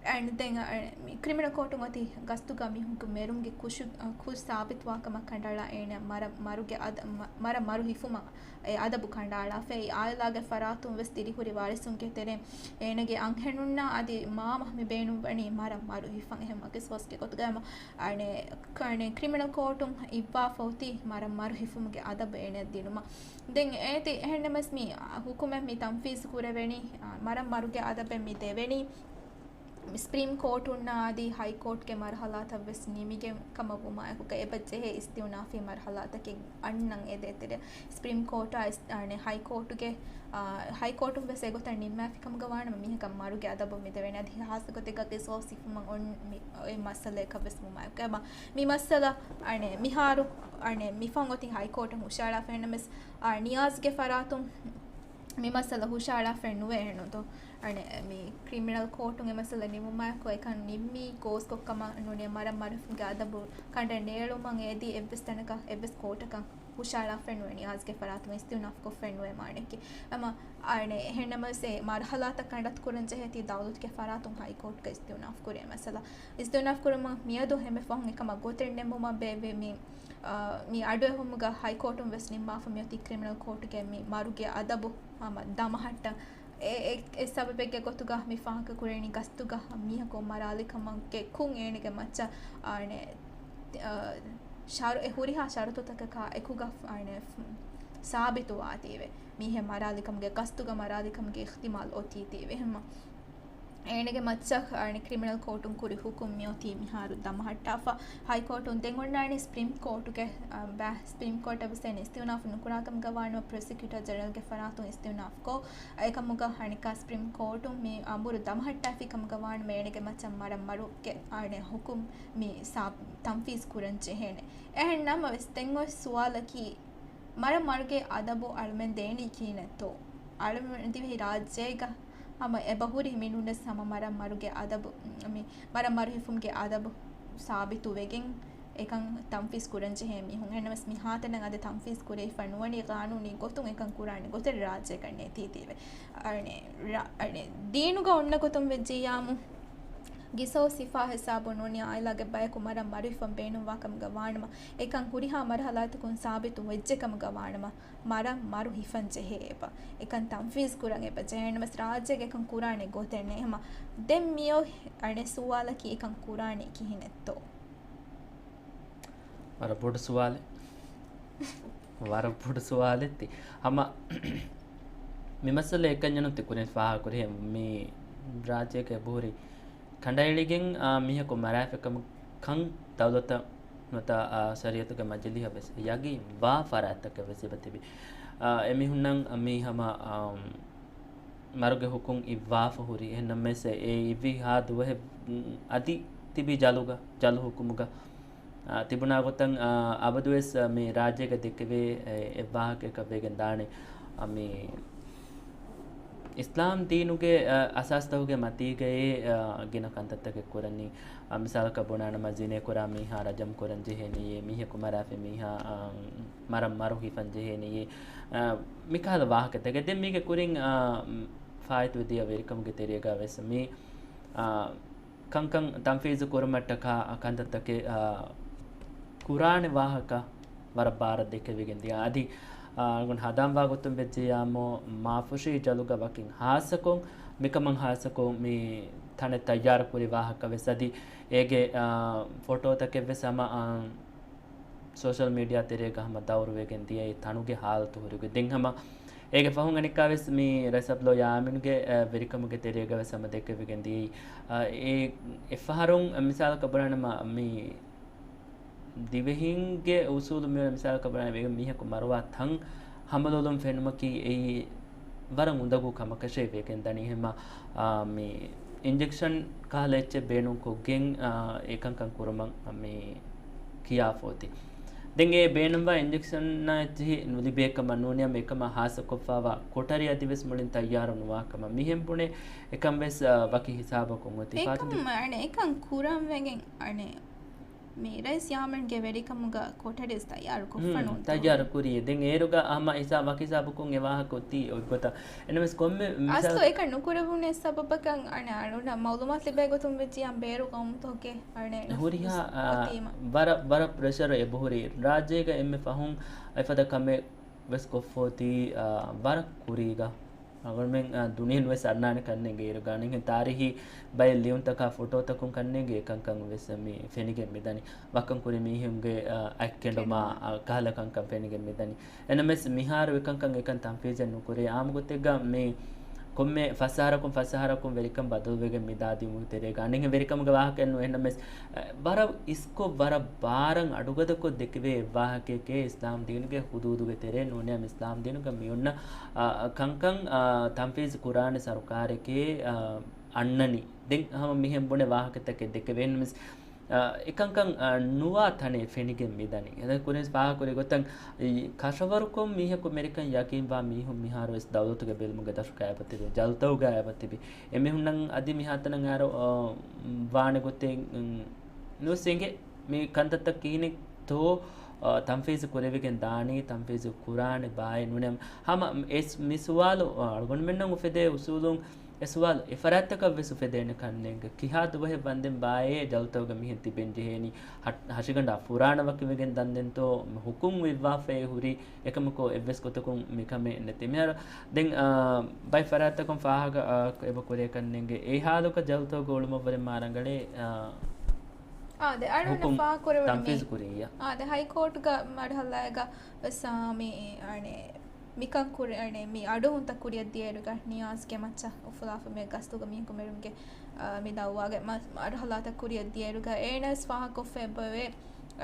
އެންޑް ދެން، އަ، މި ކްރިމިނަލް ކޯޓުން އޮތީ ގަސްތުގަ މީހުންގެ މެރުމުގެ ކުށު، އަ، ކުށް ސާބިތުވާ ކަމަށް ކަނޑައަޅާ އޭނަ މަރަށް މަރުގެ އަދ-، މަ-، މަރަށް މަރު ހިފުމަށް އެ އަދަބު ކަނޑައަޅާފައި، އާއިލާގެ ފަރާތުން ވެސް ދިރިހުރި ވާރިސުންގެ ތެރެއިން އޭނަގެ އަންހެނުންނާ އަދި މާމަ މި ބޭނުންވަނީ މަރަށް މަރު ހިފަން. އެހެން މަގިސް ފޯސްގެ ގޮތުގައި އަނެއް ކް-، އަނެއް ކްރިމިނަލް ކޯޓުން އިއްވާފަ އޮތީ މަރަށް މަރު ހިފުމުގެ އަދަބު އޭނައަށް ދިނުމަށް. ދެން އޭތި އެހެންނަމަސް މި ހުކުމެއް މި ތަންފީޒު ކުރެވެނީ، މަރަށް މަރުގެ އަދަބެއް މި ދެވެނީ. ސްޕްރީމް ކޯޓުންނާ އަދި ހައި ކޯޓްގެ މަރުހަލާތައް ވެސް ނިމިގެން ކަމަށް ވުމާއެކުގަ އެބަޖެހޭ އިސްތިއުނާފީ މަރުހަލާތަކެއް އަންނަން އެދޭތެރޭ، ސްޕްރީމް ކޯޓާ އިސް-، އަނެއް ހައި ކޯޓުގެ، އާ، ހައި ކޯޓުން ވެސް އެގޮތަށް ނިންމާފި ކަމުގަ ވާނަމަ މީހަކަށް މަރުގެ އަދަބު މި ދެވޭނެ. އަދި ހާއްސަ ގޮތެއްގަ ގިސޯސް ހިފުމަށް އޮން މި-، އެ މައްސަލައަކަށް ވެސް ވުމާއެކު. އެމަ މި މައްސަލަ އަނެއް މިހާރު އަނެއް މިފަހުން އޮތީ ހައި ކޯޓުން ހުށައަޅާފަ. އެހެންނަމަސް، އާ، ނިޔާޒްގެ ފަރާތުން މި މައްސަލަ ހުށައަޅާފައެއް ނުވޭ އެހެންނުތޯ؟ އަނެއް މި ކްރިމިނަލް ކޯޓުން އެ މައްސަލަ ނިމުމާއެކު އެކަން ނިންމީ ގޯސްކޮށް ކަމަށް ނޫނީ މަރަށް މަރު ހިފުމުގެ އަދަބު ކަނޑައެޅުމަށް އެދި އެއްވެސް ތަނަކަށް އެއްވެސް ކޯޓަކަށް ހުށައަޅާފައެއް ނުވޭ، ނިޔާޒްގެ ފަރާތުން އިސްތިއުނާފް ކޮށްފައެއް ނުވޭ މާނައަކީ. އަމަ އަނެއް އެހެންނަމަވެސް އެ މަރުހަލާތައް ކަނޑައަތު ކުރަން ޖެހޭތީ ދައުލަތުގެ ފަރާތުން ހައި ކޯޓްގަ އިސްތިއުނާފް ކުރޭ މައްސަލަ. އިސްތިއުނާފް ކުރުމަށް މިއަދު އެންމެ ފަހުން އެކަމަށް ގޮތެއް ނެއްމުމަށް ބޭއްވި މި އާ، މި އަޑުއެހުމުގަ ހައިކޯޓުން ވެސް ނިންމާފަ މިއޮތީ ކްރިމިނަލް ކޯޓުގެ މި މަރުގެ އަދަބު ހަމަ ދަމަހައްޓަން. އެ، އެ، އެ ސަބަބެއްގެ ގޮތުގަ މި ފާހަގަ ކުރެވެނީ ގަސްތުގަ މީހަކު މަރާލި ކަމަށް ކެއްކުން އޭނަގެ މައްޗަށް އާނެ، އާ، ޝަރު-، އެ ހުރިހާ ޝަރުތުތަކަކާ އެކުގަ އާނެ، ސާބިތުވާތީވެ. މީހެއް މަރާލި ކަމުގެ ގަސްތުގަ މަރާލި ކަމުގެ އިޙްތިމާލް އޮތީތީވެ. ހަމަ އޭނަގެ މައްޗަށް އަނެއް ކްރިމިނަލް ކޯޓުން ކުރި ހުކުމް މިއޮތީ މިހާރު ދަމަހައްޓާފަ. ހައިކޯޓުން ދެން އޮންނާނީ ސްޕްރީމް ކޯޓުގެ، އަ، ބަ-، ސްޕްރީމް ކޯޓަށް ވެސް އޭނަ އިސްތިއުނާފު ނުކުރާ ކަމުގަ ވާނަމަ، ޕްރޮސިކިއުޓަރ ޖެނެރަލްގެ ފަރާތުން އިސްތިއުނާފުކޮށް، އެކަމުގަ އަނެއްކާ ސްޕްރީމް ކޯޓުން މި އަމުރު ދަމަހައްޓާފި ކަމުގަ ވާނަމަ، އޭނަގެ މައްޗަށް މަރަށް މަރުގެ އަނެއް ހުކުމް މި ސާ-، ތަންފީޒް ކުރަން ޖެހޭނެ. އެހެން ނަމަވެސް، ދެން އޮތް ސުވާލަކީ، މަރަށް މަރުގެ އަދަބު އަޅުމެން ދޭނީ ކިހިނެއްތޯ؟ އަޅުމެން ދިވެހި ރާއްޖޭގަ ހަމަ އެބަހުރި މިނޫނަސް ހަމަ މަރަށް މަރުގެ އަދަބު، މި މަރަށް މަރު ހިފުމުގެ އަދަބު ސާބިތު ވެގެން އެކަން ތަންފީޒް ކުރަން ޖެހޭ މީހުން. އެހެންނަމަވެސް މިހާތަނަށް އަދި ތަންފީޒް ކުރެވިފަ ނުވަނީ ގާނޫނީ ގޮތުން އެކަން ކުރާނެ ގޮތެއް ރާއްޖޭގަ ނެތީތީވެ. އަނެއް ރަ-، އަނެއް ދީނުގަ އޮންނަ ގޮތުން ވެއްޖިއްޔާމު ގިސޯސް ހިފާ ހިސާބުން ނޫނީ އާއިލާގެ ބަޔަކު މަރަށް މަރު ހިފަން ބޭނުންވާ ކަމުގަ ވާނަމަ، އެކަން ހުރިހާ މަރުހަލާތަކުން ސާބިތު ވެއްޖެ ކަމުގަ ވާނަމަ، މަރަށް މަރު ހިފަން ޖެހޭ އެބަ. އެކަން ތަންފީޒް ކުރަން އެބަ ޖެހޭނަމަސް ރާއްޖޭގަ އެކަން ކުރާނެ ގޮތެއް ނެތް. ހަމަ ދެން މިއޮތް އަނެއް ސުވާލަކީ އެކަން ކުރާނީ ކިހިނެއްތޯ؟ ވަރަށް ބޮޑު ސުވާލެއް. ވަރަށް ބޮޑު ސުވާލެއް ތި. ހަމަ މި މައްސަލަ އެކަންޏެއް ނޫން ތި ކުރިން ފާހަގަ ކުރިހެން މި ރާއްޖޭގަ އެބަހުރި ކަނޑައެޅިގެން، އާ، މީހަކު މަރާފަ ކަމަށް ކަން ދައުލަތަށް ނުވަތަ، އާ، ޝަރީއަތުގެ މަޖިލީހަށް ވެސް ޔަގީން ވާ ފަރާތްތަކެއް ވެސް އެބަ ތިބި. އާ، އެމީހުންނަށް މީ ހަމަ، އާ، މަރުގެ ހުކުމް އިއްވާފަ ހުރި. އެހެންނަމަވެސް އެ އިއްވި ހާ ދުވަހެއް، އަދި ތިބި ޖަލުގަ، ޖަލު ހުކުމުގަ، އާ، ތިބުނާ ގޮތަށް، އާ، އަބަދުވެސް މި ރާއްޖޭގަ ދެކެވޭ އެއް ވާހަކައަކަށް ވެގެން ދާނެ. އާ، މި އިސްލާމް ދީނުގެ، އަ، އަސާސްތަކުގެ މަތީގައި، އަ، ގިނަ ކަންތައްތަކެއް ކުރަނީ. އަ، މިސާލަކަށް ބުނާނަމަ، ޒިނޭ ކުރާ މީހާ ރަޖަމް ކުރަން ޖެހޭނީއޭ، މީހަކު މަރާފި މީހާ، އަ، މަރަށް މަރު ހިފަން ޖެހޭނީއޭ، އަ، މިކަހަލަ ވާހަކަތަކެއް. ދެން މީގެ ކުރިން، އަ، ފާއިތުވެދިޔަ ވެރިކަމުގެ ތެރޭގަ ވެސް މި، އަ، ކަންކަން ތަންފީޒު ކުރުމަށްޓަކާ ކަންތައްތަކެއް، އާ، ކުރާނެ ވާހަކަ ވަރަށް ބާރަށް ދެކެވިގެން ދިޔަ. އަދި، އާ، އަޅުގަނޑު ހަނދާންވާ ގޮތުން ވެއްޖެޔާމު، މާފުށީ ޖަލުގަ ވަކިން ހާއްސަކޮށް، މިކަމަށް ހާއްސަކޮށް މި ތަނެއް ތައްޔާރު ކުރި ވާހަކަ ވެސް އަދި އޭގެ، އާ، ފޮޓޯތަކެއް ވެސް ހަމަ، އާ، ސޯޝަލް މީޑިއާ ތެރޭގަ ހަމަ ދައުރުވެގެން ދިޔައީ ތަނުގެ ހާލަތު ހުރިގޮތް. ދެން ހަމަ އޭގެ ފަހުން އަނެއްކާވެސް މި ރައީސް އަބްދުﷲ ޔާމީނުގެ، އަ، ވެރިކަމުގެ ތެރޭގަވެސް ހަމަ ދެއްކެވިގެން ދިޔައީ، އަ، އެ އެއްފަހަރުން މިސާލަކަށް ބުނާނަމަ މި ދިވެހިންގެ އުސޫލު މިވަނީ މިސާލަކަށް ބުނާނަމަ މީހަކު މަރުވާ ތަން ހަމަލޮލުން ފެނުމަކީ އެއީ ވަރަށް އުނދަގޫ ކަމަކަށޭ ވެގެން ދަނީ. ހަމަ، އާ، މި އިންޖެކްޝަން ކަހަލަ އެއްޗެއް ބޭނުންކޮށްގެން، އާ، އެކަންކަން ކުރުމަށް މި ކިޔާފައޮތީ. ދެން އެ ބޭނުންވާ އިންޖެކްޝަނާ އެއްޗެހި ނުލިބޭކަމަށް ނޫނީ ހަމަ އެކަމާ ހާއްސަކޮށްފައިވާ ކޮޓަރި އަދިވެސް މުޅިން ތައްޔާރު ނުވާކަމަށް މިހެން ބުނޭ. އެކަންވެސް، އާ، ވަކި ހިސާބަކުން އޮތީ. އެކަން ފާތިމަ ދެ- އަނެ އެކަން ކުރަން ވެގެން އަނެ މި ރައީސް ޔާމީންގެ ވެރިކަމުގަ ކޮޓަރިސް ތައްޔާރު ކޮށްފަ ހުން، ނޫންތޯ؟ ތައްޔާރު ކުރީ. ދެން އޭރުގަ ހަމަ ހިސާ-، ވަކި ހިސާބަކުން އެ ވާހަކަ އޮތީ އޮތްގޮތަށް. އެނަމެސް ކޮންމެ މިސާލް- އަސްލު އެކަން ނުކުރެވުނެ ސަބަބަކަށް އަނެ އަޅުންނަށް މައުލޫމާތު ލިބޭ ގޮތުން ވެއްޖިއްޔާ ބޭރު ގައުމުތަކުގެ އަނެ ހުރިހާ، ނުފޫޒު އާ، އޮތީމަ. ވަރަށް، ވަރަށް ޕްރެޝަރު އެބަހުރި. ރާއްޖޭގަ އެންމެ ފަހުން އެފަދަ ކަމެއް ވެސް ކޮށްފައޮތީ، އާ، ވަރަށް ކުރީގަ. އަޅުމެން، އާ، ދުނިޔެން ވެސް އަންނާނެ ކަންނޭނގެ އިރުގަ އަނެއްހެން ތާރީހީ ބައެއް ލިޔުންތަކާ ފޮޓޯތަކުން ކަންނޭނގެ އެކަންކަން ވެސް މި ފެނިގެން މިދަނީ. ވައްކަން ކުރި މީހުންގެ، އާ، އަތްކެނޑުމާ، ކެނޑުމާ. އާ، ކަހަލަ ކަންކަން ފެނިގެން މިދަނީ. އެނަމެސް މިހާރު އެކަންކަން އެކަން ތަންފީޒެއް ނުކުރޭ. އާއްމު ގޮތެއްގަ މި ކޮންމެ ފަސް އަހަރަކުން ފަސް އަހަރަކުން ވެރިކަން ބަދަލުވެގެން މިދާ ދިއުމުގެ ތެރޭގަ އަނެއްހެން ވެރިކަމުގެ ވާހަކައެއް ނޫން. އެނަމެސް، އަ، ވަރަށް އިސްކޮށް ވަރަށް ބާރަށް އަޑުގަދަކޮށް ދެކެވޭ އެއްވާހަކައެކޭ އިސްލާމް ދީނުގެ ހުދޫދުގެ ތެރޭ ނޫނީ އިސްލާމް ދީނުގަ މިއޮންނަ، އަ، ކަންކަން، އަ، ތަންފީޒު ކުރާނެ ސަރުކާރެކޭ، އަ، އަންނަނީ. ދެން ހަމަ މިހެން ބުނެ ވާހަކަތަކެއް ދެކެވޭނަމެސް، އަ، އެކަންކަން، އަ، ނުވާ ތަނެއް ފެނިގެން މިދަނީ. އެދެން ކުރިން ފާހަގަކުރި ގޮތަށް އީ ކަށަވަރުކޮށް މީހަކު މެރިކަން ޔަގީންވާ މީހުން މިހާރު ވެސް ދައުލަތުގެ ބިލުމުގެ ދަށުގަ އެބަތިބި، ޖަލުތަކުގަ އެބަތިބި. އެމީހުންނަށް އަދި މިހާތަނަށް އައިރު، އަ، ވާނެ ގޮތެއް، އުން، ނުވެސް އެނގޭ. މި ކަންތައްތައް ކިހިނެއްތޯ، އަ، ތަންފީޒު ކުރެވިގެން ދާނީ، ތަންފީޒު ކުރާނެ ބާއޭ ނޫނޭ. ހަމަ އެ މި ސުވާލު، އަ، އަޅުގަނޑުމެންނަށް އުފެދޭ އުސޫލުން އެ ސުވާލު އެ ފަރާތްތަކަށް ވެސް އުފެދޭނެ ކަންނޭނގެ. ކިހާ ދުވަހެއް ވަންދެން ބާއޭ ޖަލުތަކުގަ މިހެން ތިބެން ޖެހޭނީ؟ ހަ-، ހަށިގަނޑާ ފުރާނަ ވަކިވެގެން ދަންދެންތޯ؟ ހުކުމް ވިއްވާފައި ހުރީ އެކަމަކު އެއްވެސް ގޮތަކުން މިކަމެއް ނެތި. މިހާރު ދެން، އާ، ބައެއް ފަރާތްތަކުން ފާހަގަ، އާ، އެބަ ކުރޭ ކަންނޭނގެ. އެ ހާލުގަ ޖަލުތަކުގަ އުޅުމަށްވުރެ މާ ރަނގަޅޭ، އާ، އާދެ، އަޅުން ހުކުމް ފާހަގަކުރެވުނު ތަންފީޒު މީ. ކުރިއްޔާ. އާދެ، ހައިކޯޓުގަ މަރުހަލާއެއްގަ ވެސް، އާ، މި، އަނެ، މިކަން ކުރި، އަނެ، މި އަޑުހުންތައް ކުރިއަށް ދިޔައިރުގަ ނިޔާޒްގެ މައްޗަށް އުފުލާފަ މި ގަސްތުގަ މީހަކު މެރުމުގެ، އާ، މި ދައުވާގެ މަ-، މަރުހަލާތައް ކުރިއަށް ދިޔައިރުގަ އޭނަ ވެސް ފާހަގަކޮށްފަ އެބަވޭ.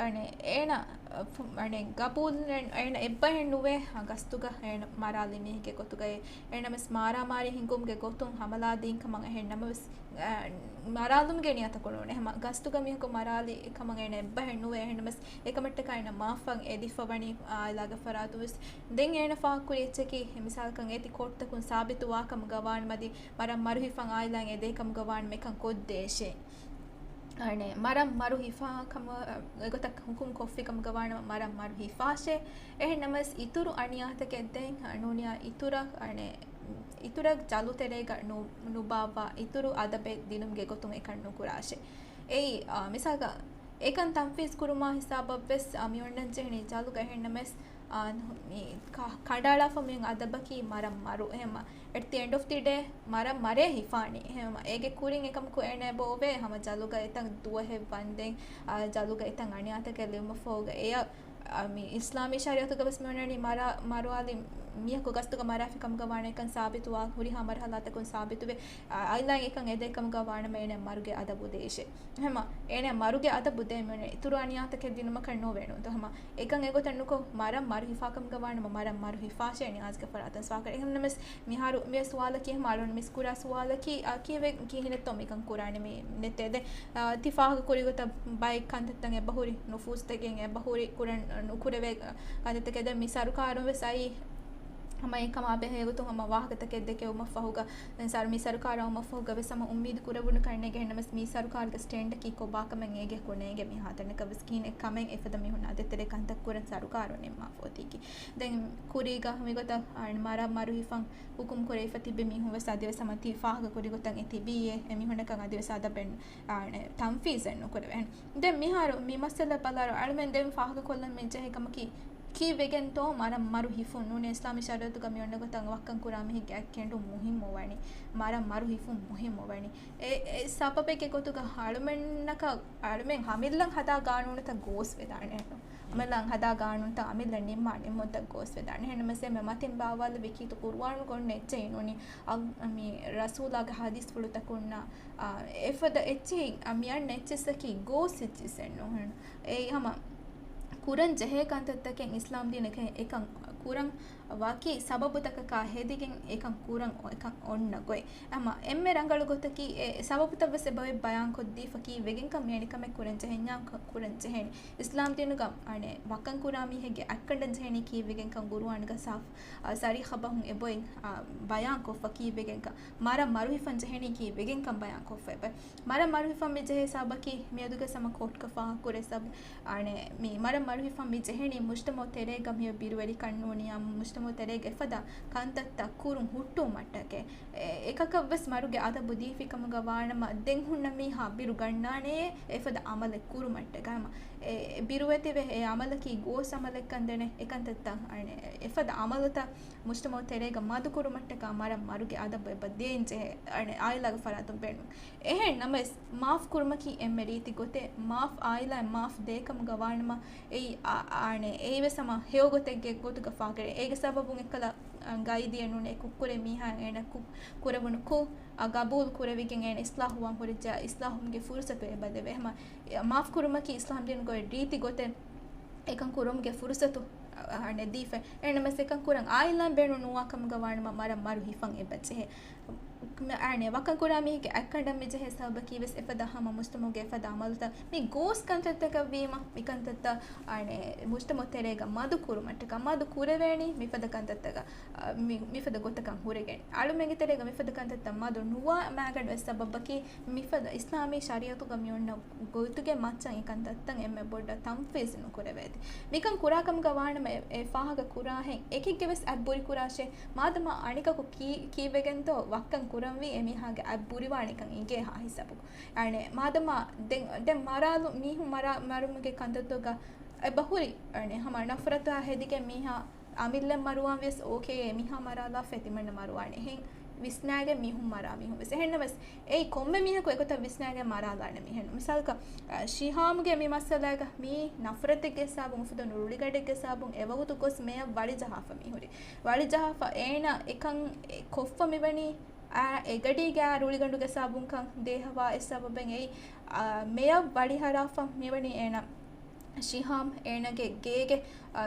އަނެ، އޭނަ، އަ، ފު-، އަނެ، ގަބޫލު އޭނަ އެއްބަހެއް ނުވޭ، އަ، ގަސްތުގަ އޭނަ މަރާލި މީހެއްގެ ގޮތުގައި. އޭނަ ވެސް މާރާމާރީ ހިނގުމުގެ ގޮތުން ހަމަލާ ދީން ކަމަށް އެހެން ނަމަވެސް، އަ، މަރާލުމުގެ ނިޔަތަކު ނޫނޭ. ހަމަ ގަސްތުގަ މީހަކު މަރާލި ކަމަށް އޭނަ އެއްބަހެއް ނުވޭ. އެހެންނަމަވެސް އެކަމަށްޓަކާ އޭނަ މާފަށް އެދިފަ ވަނީ އާއިލާގެ ފަރާތުން ވެސް. ދެން އޭނަ ފާހަގަކުރި އެއްޗަކީ، މިސާލަކަށް އޭތި ކޯޓްތަކުން ސާބިތުވާ ކަމުގަ ވާނަމަ އަދި މަރަށް މަރު ހިފަން އާއިލާއިން އެދޭ ކަމުގަ ވާނަމަ އެކަން ކޮށްދޭށޭ. އަނެ، މަރަށް މަރު ހިފާ ކަމަށް، އެގޮތަށް ހުކުމް ކޮށްފި ކަމުގަ ވާނަމަ މަރަށް މަރު ހިފާށޭ. އެހެން ނަމަވެސް އިތުރު އަނިޔާތަކެއް ދެން، ނޫނިޔާ އިތުރަށް، އަނެ، އިތުރަށް ޖަލު ތެރޭގަ ނު-، ނުބާއްވާ އިތުރު އަދަބެއް ދިނުމުގެ ގޮތުން އެކަން ނުކުރާށޭ. އެއީ، އާ، މިސާލަކަށް އެކަން ތަންފީޒް ކުރުމާ ހިސާބަށްވެސް، އާ، މި އޮންނަން ޖެހެނީ ޖަލުގަ އެހެން ނަމަވެސް، އާ، މި ކަ-، ކަނޑައަޅާފަ މި އަދަބަކީ މަރަށް މަރު. އެހެންމަ، at the end of the day، މަރަށް މަރޭ ހިފާނީ. އެހެންމަ، އޭގެ ކުރިން އެކަމަކު އޭނަ އެބަ އޮވޭ ހަމަ ޖަލުގަ އެތަން ދުވަހެއް ވަންދެން، އާ، ޖަލުގަ އެތަން އަނިޔާތަކެއް ލިބުމަށްފަހުގަ އެޔަށް، އާ، މި އިސްލާމީ ޝަރީއަތުގަ ވެސް މި އޮންނަނީ މަރާ-، މަރުވާލި މީހަކު ގަސްތުގަ މަރާފި ކަމުގަ ވާނެ އެކަން ސާބިތުވާ ހުރިހާ މަރުހަލާތަކުން ސާބިތުވެ، އާ، އާއިލާއިން އެކަން އެދޭ ކަމުގަ ވާނަމަ އޭނަ މަރުގެ އަދަބު ދޭށޭ. ހަމަ އޭނަ މަރުގެ އަދަބު ދޭ މި އޮންނަ އިތުރު އަނިޔާތަކެއް ދިނުމަކަށް ނޯވޭ ނޫންތޯ. ހަމަ އެކަން އެގޮތަށް ނުކޮށް، މަރަށް މަރު ހިފާ ކަމުގަ ވާނަމަ މަރަށް މަރު ހިފާށޭ ނިޔާޒްގެ ފަރާތުން ސުވާލު ކުރޭ. އެހެންނަމަވެސް މިހާރު މި ސުވާލަކީ ހަމަ އަޅުން މިސް ކުރާ ސުވާލަކީ، އާ، ކީއްވެ ކިހިނެއްތޯ މިކަން ކުރާނެ މި ނެތޭ. ދެން، އާ، ތި ފާހަގަ ކުރި ގޮތަށް ބައެއް ކަންތައްތައް އެބަހުރި ނުފޫޒުތަކެއް އެބަހުރި ކުރަން ނުކުރެވޭ ކަންތައްތަކެއް. ދެން މި ސަރުކާރުން ވެސް އައީ ހަމަ އެކަމާ ބެހޭ ގޮތުން ހަމަ ވާހަކަތަކެއް ދެކެވުމަށްފަހުގަ، ދެން ސަރު-، މި ސަރުކާރާ އައުމަށްފަހުގަ ވެސް ހަމަ އުއްމީދު ކުރެވުނު ކަންނޭނގެ. އެހެންނަމަވެސް މި ސަރުކާރުގެ ސްޓޭންޑަކީ ކޮބާކަމެއް އޭގެ ކޮންނޭނގެ މިހާތަނަކަށް ވެސް ކިހިނެއް ކަމެއް އެފަދަ މީހުން އަދި ތެރޭ ކަންތައް ކުރަން ސަރުކާރުން ނިންމާފަ އޮތީކީ. ދެން ކުރީގަ މިގޮތަށް އަން މަރަށް މަރު ހިފަން ހުކުމް ކުރެވިފަ ތިބި މީހުން ވެސް އަދިވެސް ހަމަ ތި ފާހަގަ ކުރި ގޮތަށް އެ ތިބީއޭ. އެ މީހުންނަކަށް އަދިވެސް އަދަބެއް، އާ، ތަންފީޒެއް ނުކުރެވޭ. ދެން މިހާރު މި މައްސަލަ ބަލާއިރު އަޅުމެން ދެން ފާހަގަކޮށްލަން މި ޖެހޭ ކަމަކީ، ކީއްވެގެންތޯ މަރަށް މަރު ހިފުން ނޫނީ އިސްލާމީ ޝަރީއަތުގަ މި އޮންނަ ގޮތަށް ވައްކަން ކުރާ މީހެއްގެ އަތް ކެނޑުން މުހިއްމު ވަނީ، މަރަށް މަރު ހިފުން މުހިއްމު ވަނީ. އެ، އެ ސަބަބެއްގެ ގޮތުގަ އަޅުމެންނަކަށް، އަޅުމެން ހަމައެއްލަން ހަދާ ގާނޫނުތައް ގޯސް ވެދާނެ. މަލާން ހަދާ ގާނޫނުތައް އަމިއްލަ ނިންމާނެ މުއްދަތް ގޯސްވެދާނެ. އެހެންނަމަސް އެންމެ މަތިން ބާވާލެވި ކީރިތި ޤުރުއާނުގަ އޮންނަ އެއްޗެއް ނޫނީ، އަ، މި ރަސޫލާގެ ޙަދީޘްފުޅުތަކުންނާ، އާ، އެފަދަ އެއްޗެއް، އަ، މި އަންނަ އެއްޗިއްސަކީ ގޯސް އެއްޗިއްސެއް ނޫން. އެއީ ހަމަ ކުރަން ޖެހޭ ކަންތައްތަކެއް އިސްލާމް ދީނަކަށް އެކަން ކުރަން ވަކި ސަބަބުތަކަކާ ހެދިގެން އެކަން ކުރަން އެކަން އޮންނަ ގޮތް. އަމަ އެންމެ ރަނގަޅު ގޮތަކީ އެ ސަބަބުތައް ވެސް އެބައޮތް ބަޔާންކޮށްދީފަ ކީއްވެގެންކަން މިއަނިކަމެއް ކުރަން ޖެހެންޏާ ކުރަން ޖެހޭނެ. އިސްލާމް ދީނުގަ އަނެއް ވަކަން ކުރާ މީހެއްގެ އަތްކަނޑަން ޖެހެނީ ކީއްވެގެންކަން ގުރުއާނުގަ ސާފު، އަ، ސަރީޙަ ބަހުން އެބައޮތް، އަ، ބަޔާންކޮށްފަ ކީއްވެގެންކަން. މަރަށް މަރުހިފަން ޖެހެނީ ކީއްވެގެންކަން ބަޔާންކޮށްފަ އެބައޮތް. މަރަށް މަރުހިފަން މި ޖެހޭ ސަބަބަކީ މިއަދުގެ ސަމަ ކޯޓްގަ ފާހަގަކުރޭ ސަބަބު. އަނެއް މި މަރަށް މަރުހިފަން މި ޖެހެނީ މުޖްތަމަޢު ތެރޭގަ މިއޮތް ބިރުވެރިކަން ނޫނިއްޔާ މުޖްތަމަޢު ތެރޭގަ އެފަދަ ކަންތައްތައް ކުރުން ހުއްޓުވުމަށްޓަކައި. އެ، އެކަކަށް ވެސް މަރުގެ އަދަބު ދީފިކަމުގަ ވާނަމަ ދެން ހުންނަ މީހާ ބިރު ގަންނާނެ އެފަދަ އަމަލެއް ކުރުމަށްޓަކައި. އެ، ބިރުވެތިވެ އެ އަމަލަކީ ގޯސް އަމަލެއްކަން ދެނެ އެކަންތައްތައް އަނެއް އެފަދަ އަމަލުތައް މުޖްތަމަޢު ތެރޭގަ މަދުކުރުމަށްޓަކާ މަރަށް މަރުގެ އަދަބު އެބަ ދޭން ޖެހޭ އަނެއް އާއިލާގެ ފަރާތުން ބޭނުން. އެހެން ނަމަވެސް، މާފް ކުރުމަކީ އެންމެ ރީތި ގޮތެއް. މާފް އާއިލާއިން މާފް ދޭކަމުގަ ވާނަމަ، އެއީ އާ، އާނެ، އެއީވެސް ހަމަ ހެޔޮ ގޮތެއްގެ ގޮތުގަ ފާކަރެ. އޭގެ ސަބަބުން އެއްކަލަ، އަ، ގައިދިޔަ ނޫނޭ ކުށްކުރޭ މީހާ އޭނަ ކު-، ކުރެވުނު ކުށް، އަ، ގަބޫލު ކުރެވިގެން އޭނަ އިސްލާހުވާން ހުރެއްޖެ، އިސްލާހުވުމުގެ ފުރުސަތު އެބަދެވޭ. ހަމަ، އެ، މާފް ކުރުމަކީ އިސްލާމް ދީނުގައި ރީތި ގޮތެއް. އެކަން ކުރުމުގެ ފުރުސަތު، އަ، އަނެއް ދީފަ. އެހެންނަމަވެސް އެކަން ކުރަން އާއިލާން ބޭނުން ނުވާ ކަމުގަ ވާނަމަ މަރަށް މަރު ހިފަން އެބަ ޖެހޭ. އަނެއް ވަކަން ކުރާ މީހެއްގެ އަތްކަނޑަން މި ޖެހޭ ސަބަބަކީ ވެސް އެފަދަ ހަމަ މުޖްތަމަޢުގެ އެފަދަ އަމަލުތައް މި ގޯސް ކަންތައްތަކަށް ވީމަ، މި ކަންތައްތައް އަނެއް މުޖްތަމަޢު ތެރޭގަ މަދު ކުރުމަށްޓަކާ މަދު ކުރެވޭނީ މިފަދަ ކަންތައްތަކަށް، އަ، މި، މިފަދަ ގޮތަކަށް ހުރެގެން. އަޅުމެންގެ ތެރޭގަ މިފަދަ ކަންތައްތައް މަދު ނުވާ މައިގަނޑު އެއް ސަބަބަކީ މިފަދަ އިސްލާމީ ޝަރީޢަތުގަ މި އޮންނަ ގޮތުގެ މައްޗަށް އެ ކަންތައްތައް އެންމެ ބޮޑަށް ތަންފީޒު ނުކުރެވޭތީ. މިކަން ކުރާކަމުގަ ވާނަމަ އެ، އެ ފާހަގަ ކުރާހެން އެކެއްގެ ވެސް އަތް ބުރި ކުރާށޭ. މާދަމާ އަނެކަކު ކީ، ކީއްވެގެންތޯ ވައްކަން ކުރަންވީ އެމީހާގެ އަތް ބުރިވާނެކަން އިނގޭހާ ހިސާބަކު. އަނެއް މާދަމާ ދެން، ދެން މަރާލު، މީހުން މަރާ، މަރުމުގެ ކަންތައްތަކުގަ އެބަހުރި، އަނެއް ހަމަ ނަފްރަތާ ހެދިގެން މީހާ އަމިއްލަ މަރުވާން ވިޔަސް އޯކޭ، އެމީހާ މަރާލާފަ ތިމަންނަ މަރުވާނެ. އެހެން ވިސްނާގެން މީހުން މަރާ މީހުން ވެސް. އެހެންނަމަވެސް، އެއީ ކޮންމެ މީހަކު އެގޮތަށް ވިސްނާގެން މަރާލާނެ މީހެއް. މިސާލަކަށް، އަ، ޝިހާމްގެ މި މައްސަލާގަ މީ ނަފްރަތެއްގެ ހިސާބުން އުފުދުނު ރުޅިގަޑެއްގެ ހިސާބުން އެވަގުތު ގޮސް މެޔަށް ވަޅިޖަހާފަ މިހުރި. ވަޅިޖަހާފަ އޭނަ އެކަން އެ ކޮށްފަ މިވަނީ، އާ، އެގަޑީގެ ރުޅިގަނޑުގެ ހިސާބުންކަން ދޭހަވާ އެއް ސަބަބެއް އެއީ، އާ، މެޔަށް ވަޅިހަރާފަ މިވަނީ އޭނަ ޝިހާމް އޭނަގެ ގޭގެ، އަ،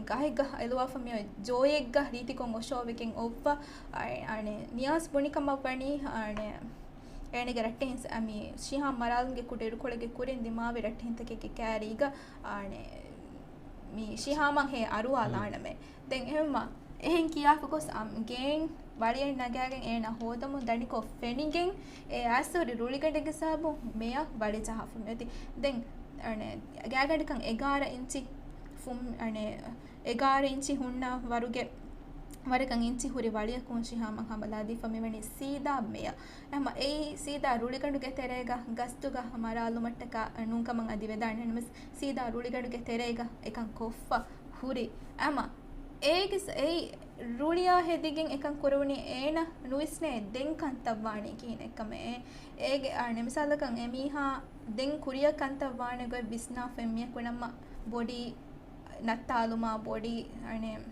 ގަހެއްގަ އެލުވާފަ މިއޮތް ޖޯއެއްގަ ރީތިކޮށް އޮށޯވެގެން އޮއްވަ، އަ، އަނެއް ނިޔާޒް ބުނިކަމަށް ވަނީ، އަނެއް އޭނަގެ ރައްޓެހިން ސ-، އަ، މި ޝިހާމް މަރާލުމުގެ ކުޑަ އިރުކޮޅެއްގެ ކުރިން ދިމާވި ރައްޓެހިންތަކެއްގެ ކައިރީގަ، އަނެއް މި ޝިހާމަށް ހޭ އަރުވާލާނަމޭ. ދެން އެހެންމަ، އެހެން ކިޔާފަ ގޮސް އަ، ގޭން ވަޅިއެއް ނަގާގެން އޭނަ ހޯދަމުން ދަނިކޮށް ފެނިގެން، އެ އައިސް ހުރި ރުޅިގަނޑެއްގެ ހިސާބުން މެޔަށް ވަޅިޖަހާފަ މިއޮތީ. ދެން، އަނެއް، ގާގަނޑަކަށް އެގާރަ އިންޗި ފުން، އަނެއް، އެގާރަ އިންޗި ހުންނަ ވަރުގެ، ވަރަކަށް އިންޗި ހުރި ވަޅިއަކުން ޝިހާމަށް ހަމަލާދީފަ މިވަނީ ސީދާ މެޔަށް. އެހެންމަ އެއީ ސީދާ ރުޅިގަނޑުގެ ތެރޭގަ ގަސްތުގަ މަރާލުމަށްޓަކާ ނޫންކަމަށް އަދި ވެދާނެ. ނަމަވެސް ސީދާ ރުޅިގަނޑުގެ ތެރޭގަ އެކަން ކޮށްފަ ހުރި. އެހެންމަ އޭގެ ސ-، އެއީ ރުޅިއާ ހެދިގެން އެކަން ކުރެވުނީ އޭނަ ނުވިސްނޭ ދެން ކަންތައް ވާނީ ކިހިނެއްކަމެއް. އޭގެ، އަނެއް، މިސާލަކަށް އެމީހާ ދެން ކުރިއަށް ކަންތައް ވާނެ ގޮތް ވިސްނާފަ އެމީހަކު ނަމަ ބޮޑީ ނައްތާލުމާ ބޮޑީ، އަނެއް،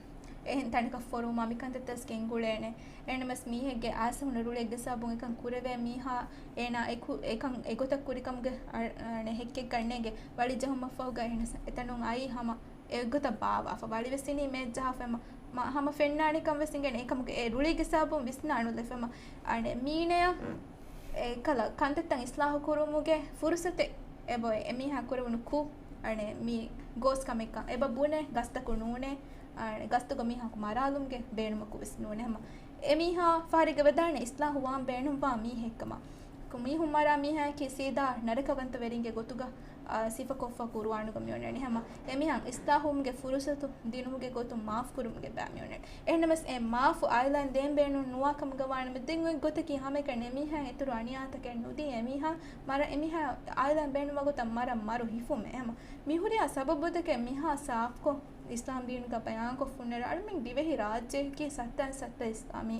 އެހެން ތަނަކަށް ފޮރުވުމާ މިކަންތައްތަސް ގެންގުޅޭނެ. އެހެންނަމަސް މީހެއްގެ އައިސް ހުންނަ ރުޅިއެއްގެ ސަބަބުން އެކަން ކުރެވޭ މީހާ އޭނާ އެކު-، އެކަން އެގޮތަށް ކުރިކަމުގެ އަ-، އަނެއް ހެއްކެއް ގަންނޭގެ ވަޅި ޖަހުމަށްފަހުގަ އެހެނަސް އެތަނުން އައީ ހަމަ އެގޮތަށް ބާވާފަ. ވަޅިވެސް އިނީ މެއްޖަހާފަ ހަމަ، ހަމަ ފެންނާނެކަން ވެސް އިނގޭނެ. އެކަމުގެ އެ ރުޅިގެ ސަބަބުން ވިސްނާނުލެފަ ހަމަ. އަނެއް މީނަޔަށް އެކަލަ ކަންތައްތައް އިސްލާހު ކުރުމުގެ ފުރުސަތެއް އެބައޮތް. އެމީހާ ކުރެވުނު ކުށް، އަނެއް މީ ގޯސް ކަމެއްކަން އެބަ ބުނެ ގަސްތަކު ނޫނޭ. އަނެއް ގަސްތުގަ މީހާކު މަރާލުމުގެ ބޭނުމަކު ވެސް ނޫނޭ. ހަމަ އެމީހާ ފަހަރެއްގަ ވެދާނެ އިސްލާހު ވާން ބޭނުންވާ މީހެއްކަމަށް. މީހުން މަރާ މީހާއަކީ ސީދާ ނަރަކަވަންތަވެރިންގެ ގޮތުގަ، އާ، ސިފަކޮށްފަ ޤުރުއާނުގަ މިއޮންނަނީ. ހަމަ އެމީހާ އިސްލާހުވުމުގެ ފުރުސަތު ދިނުމުގެ ގޮތުން މާފް ކުރުމުގެ ބައި މިއޮންނަނީ. އެހެންނަމަސް އެ މާފު އާއިލާއިން ދޭން ބޭނުން ނުވާ ކަމުގަ ވާނަމަ ދެން އޮތް ގޮތަކީ ހަމައެކަނި އެމީހާ އިތުރު އަނިޔާތަކެއް ނުދީ އެމީހާ މަރަށް އެމީހާ އާއިލާއިން ބޭނުންވާ ގޮތަށް މަރަށް މަރު ހިފުމެއް. ހަމަ މިހުރިހާ ސަބަބުތަކެއް މިހާ ސާފްކޮށް އިސްލާމް ދީނުގަ ބަޔާންކޮށް ފުންނަރަ އަޅުމެން ދިވެހި ރާއްޖެއަކީ ސައްތައިން ސައްތަ އިސްލާމީ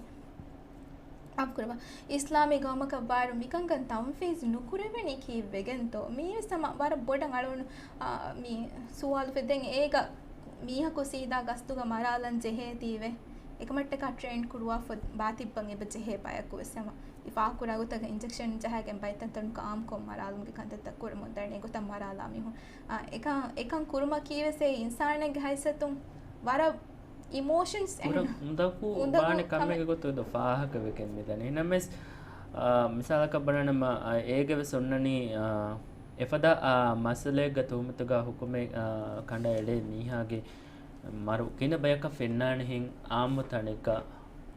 އާ، މާފުކުރައްވާ. އިސްލާމީ ގައުމަކަށް ވާއިރު މިކަންކަން ތަންފީޒު ނުކުރެވެނީ ކީއްވެގެންތޯ؟ މީވެސް ހަމަ ވަރަށް ބޮޑަށް އަޅުގަނޑު، އާ، މި ސުވާލު ފެ-، ދެން އޭގަ މީހަކު ސީދާ ގަސްތުގަ މަރާލަން ޖެހޭތީވެ. އެކަމަށްޓަކާ ޓްރޭން ކުރުވާފަ ބާތިއްބަން އެބަ ޖެހޭ ބަޔަކު ވެސް ހަމަ އެ ފާކުރާ ގޮތަކަށް އިންޖެކްޝަން ޖަހާގެން ބައެއް ތަންތަނުގަ އާއްމުކޮށް މަރާލުމުގެ ކަންތައްތައް ކުރަމުން ދަނީ. އެގޮތަށް މަރާލާ މީހުން. އާ، އެކަން، އެކަން ކުރުމަކީވެސް އެ އިންސާނެއްގެ ހައިސިއްޔަތުން ވަރަށް އިމޯޝަންސް ކުރަން އެހެން. އުނދަގޫ އުނދަގޫ ވާނެ ކަމެއް. ކަމެއްގެ ގޮތުގަ ފާހަގަވެގެން މިދަނީ. ނަމަވެސް، އާ، މިސާލަކަށް ބުނާނަމަ، އާ، އޭގެ ވެސް އޮންނަނީ، އާ، އެފަދަ، އާ، މައްސަލައެއްގެ ތުހުމަތުގަ ހުކުމެއް، އާ، ކަނޑައެޅޭ މީހާގެ މަރު ގިނަ ބަޔަކަށް ފެންނާނެހެން އާއްމު ތަނެއްގަ،